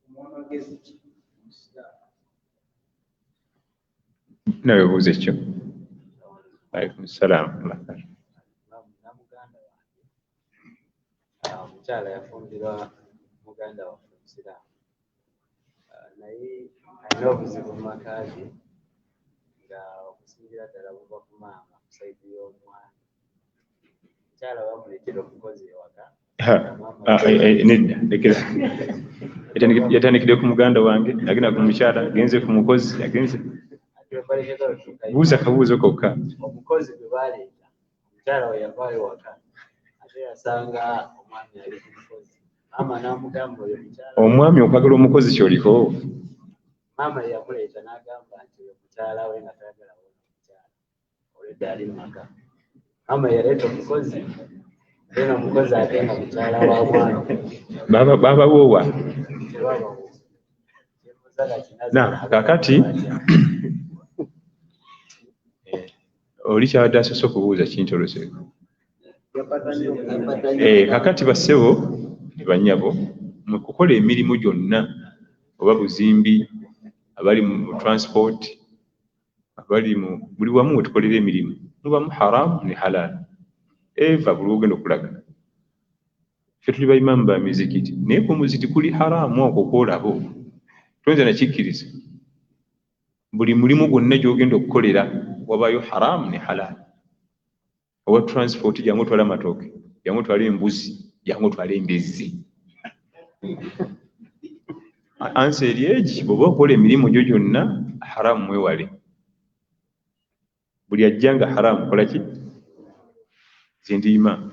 omuwa magezi ki omusiraamu? Nawe buuza ekyo. Alaikum salam. Muganda wange omukyala yafumbirwa muganda waffe omusiraamu, naye alina obuzibu mu maka ge nga okusingira ddala buva ku maama ku side y'omwami. Omukyala bamuleetera omukozi ewaka. Nedda, lekera. Yatandikidde ku muganda wange, agenda ku mukyala, agenze ku mukozi, agenze. Buuza kabuuzo kokka. Omukozi gwe baleeta, omukyala we yavaayo waka ate yasanga omwami ali ku mukozi. Maama n'amugamba oyo mukyala. Omwami okwagala omukozi ky'oliko? Maama ye yamuleeta n'agamba nti oyo mukyala we nga tayagala wona omukyala olwedda ali mu maka. Maama yaleeta omukozi, then omukozi ate nga mukyala wa mwami. Babawoowa. Tebabawoowa. Na kakati oli kyabadde asoose okubuuza kintoloseeko. Kakati bassebo ne bannyabo, mu kukola emirimu gyonna oba buzimbi, abali mu transport, abali mu buli wamu we tukolera emirimu, mubamu haramu ne halal. Eva buli w'ogenda okulaga. Ffe tuli bayimaamu ba mizikiti, naye ku muzikiti kuli haramu okwo kw'olaba okwo. Toyinza nakikkiriza. Buli mulimu gwonna gy'ogenda okukolera wabaayo haramu ne halal. Owa transport jangu otwale amatooke, jangu otwale embuzi, jangu otwale embizzi. Ansa eri egi, bw'oba okola emirimu gyo gyonna haramu mwewale. Buli ajja nga haramu kola ki? Nze ndiima.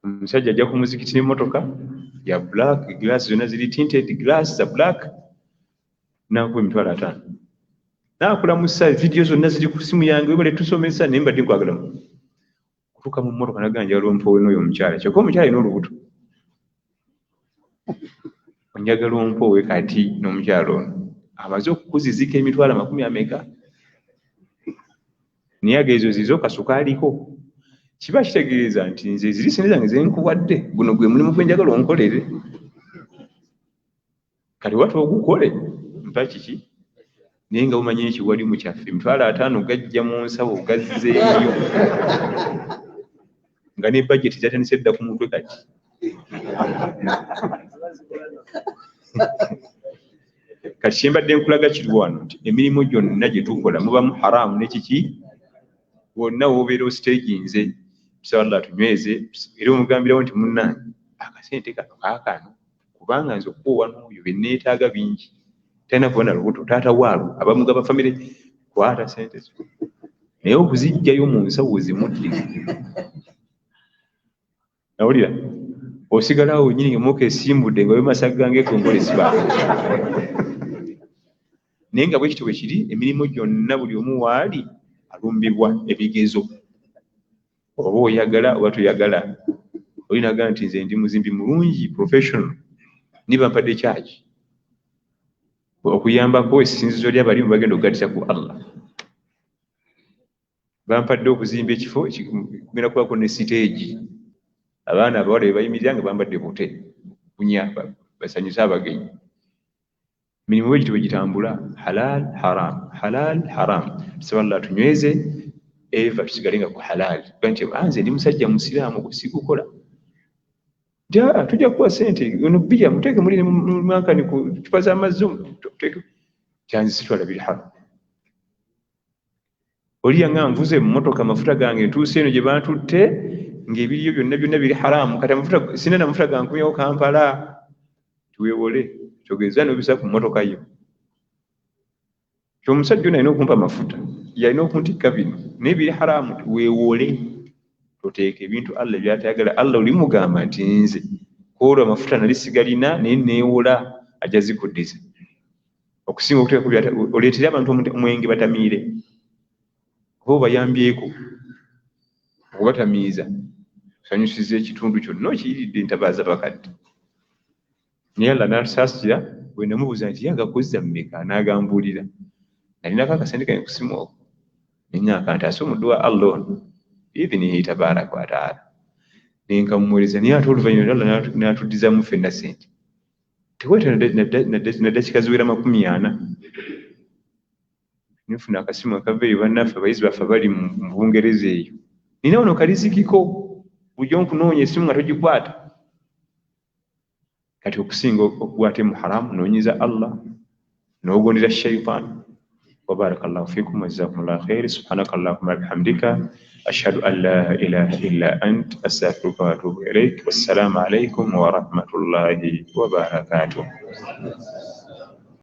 Omusajja ajja ku muzikiti n'emmotoka ya black, glass zonna ziri tinted glass za black, n'ankuba 50,000. Naakulamusa vidiyo zonna ziri ku ssimu yange, webale tusomesa naye mbadde nkwagalamu. Okutuuka mu mmotoka n'agamba njagala ompowe n'oyo omukyala, kyokka omukyala alina olubuto. Onjagala ompowe kati n'omukyala ono. Amaze okukuzizika emitwalo amakumi ameka? Naye agezo zizo kasukaaliko. Kiba kitegeeza nti nze ziri ssente zange ze nkuwadde, guno gwe mulimu gwe njagala onkolere. Kati oba toogukole, mpa kiki? Naye nga bumanyi ekiwalimu kyaffe, 50,000 gajja mu nsawo gazzeeyo. Nga ne bajeti zatandise dda ku mutwe kati. Kati kye mbadde nkulaga kiri wano nti emirimu gyonna gye tukola mubamu haramu ne kiki? Wonna w'obeera ositeeginze, tusaba Allah atunyweze, era omugambirawo nti munnange akasente kano kaakano Kubanga nze okuwa n'oyo bye neetaaga bingi. Talina kuba na lubuto, taata waalwo, abamugaba famire, kwata ssente zo. Naye okuziggyayo mu nsawo zimudde. Nawulira osigala awo wennyini ng'emmotoka esimbudde nga weemasagga ng'eggongolo esiba. Naye nga bwe kityo bwe kiri, emirimu gyonna buli omu waali alumbibwa ebigezo. Oba oyagala oba toyagala. Oli n'agamba nti nze ndi muzimbi mulungi professional, naye bampadde kyaki okuyambako essinzizo ly'abalimu bagenda okugattira ku Allah. Bampadde okuzimba ekifo kugenda kubaako ne siteegi. Abaana abawala be bayimirira nga bambadde bute bunya basanyuse abagenyi. Emirimu bwe gityo bwe gitambula, halal haram, halal haram. Tusaba Allah atunyweze eva tusigale nga ku halal. Kuba nti nze ndi musajja musiraamu ogwo sigukola. Nti tujja kukuwa ssente ono bbiya muteeke muli ne mwankani ku ccupa z'amazzi tuteeke. Kyanze sitwala biri haram. Oli yangamba nvuze emmotoka amafuta gange ntuuse eno gye bantutte ng'ebiriyo byonna byonna biri haramu kati amafuta sirina na mafuta gankomyawo Kampala. Tuweewole kyogeza n'obisa ku mmotoka yo. Nti omusajja ono alina okumpa amafuta, yalina okuntikka bino naye biri haramu. Weewole toteeka ebintu Allah by'atayagala. Allah olimugamba nti nze kwolwo amafuta nali sigalina naye neewola ajja zikuddiza. Okusinga okuteekako oleetere abantu omwenge batamiire oba obayambyeko okubatamiiza osanyusiza ekitundu kyonna okiyiridde ntabaaza bakadde. Naye Allah n'atusaasira bwe namubuuza nti ye agakozza mmeka n'agambuulira. Nalinako akasente kange ku ssimu okwo ne ŋŋamba ntaase omuddu wa Allah ono biidhinihi tabaaraka wa taala. Ne nkamuweereza naye ate oluvannyuma Allah n'atuddizaamu ffenna ssente. Teweetaaga na ddakiika ziwera 40. Nfuna akasimu akava eyo bannaffe abayizi baffe abali mu Bungereza eyo. Nina wano kalizikiko bulijjo nkunoonya essimu nga togikwata. Kati okusinga okugwa ate mu haramu n'onyiiza Allah n'ogondera shaitan. Wa barakallahu fikum wa jazakumullahu khair. Subhanaka Allahumma bihamdika ashhadu an la ilaha illa ant astaghfiruka wa atubu ilaik. Wassalamu alaikum wa rahmatullahi wa barakatuh.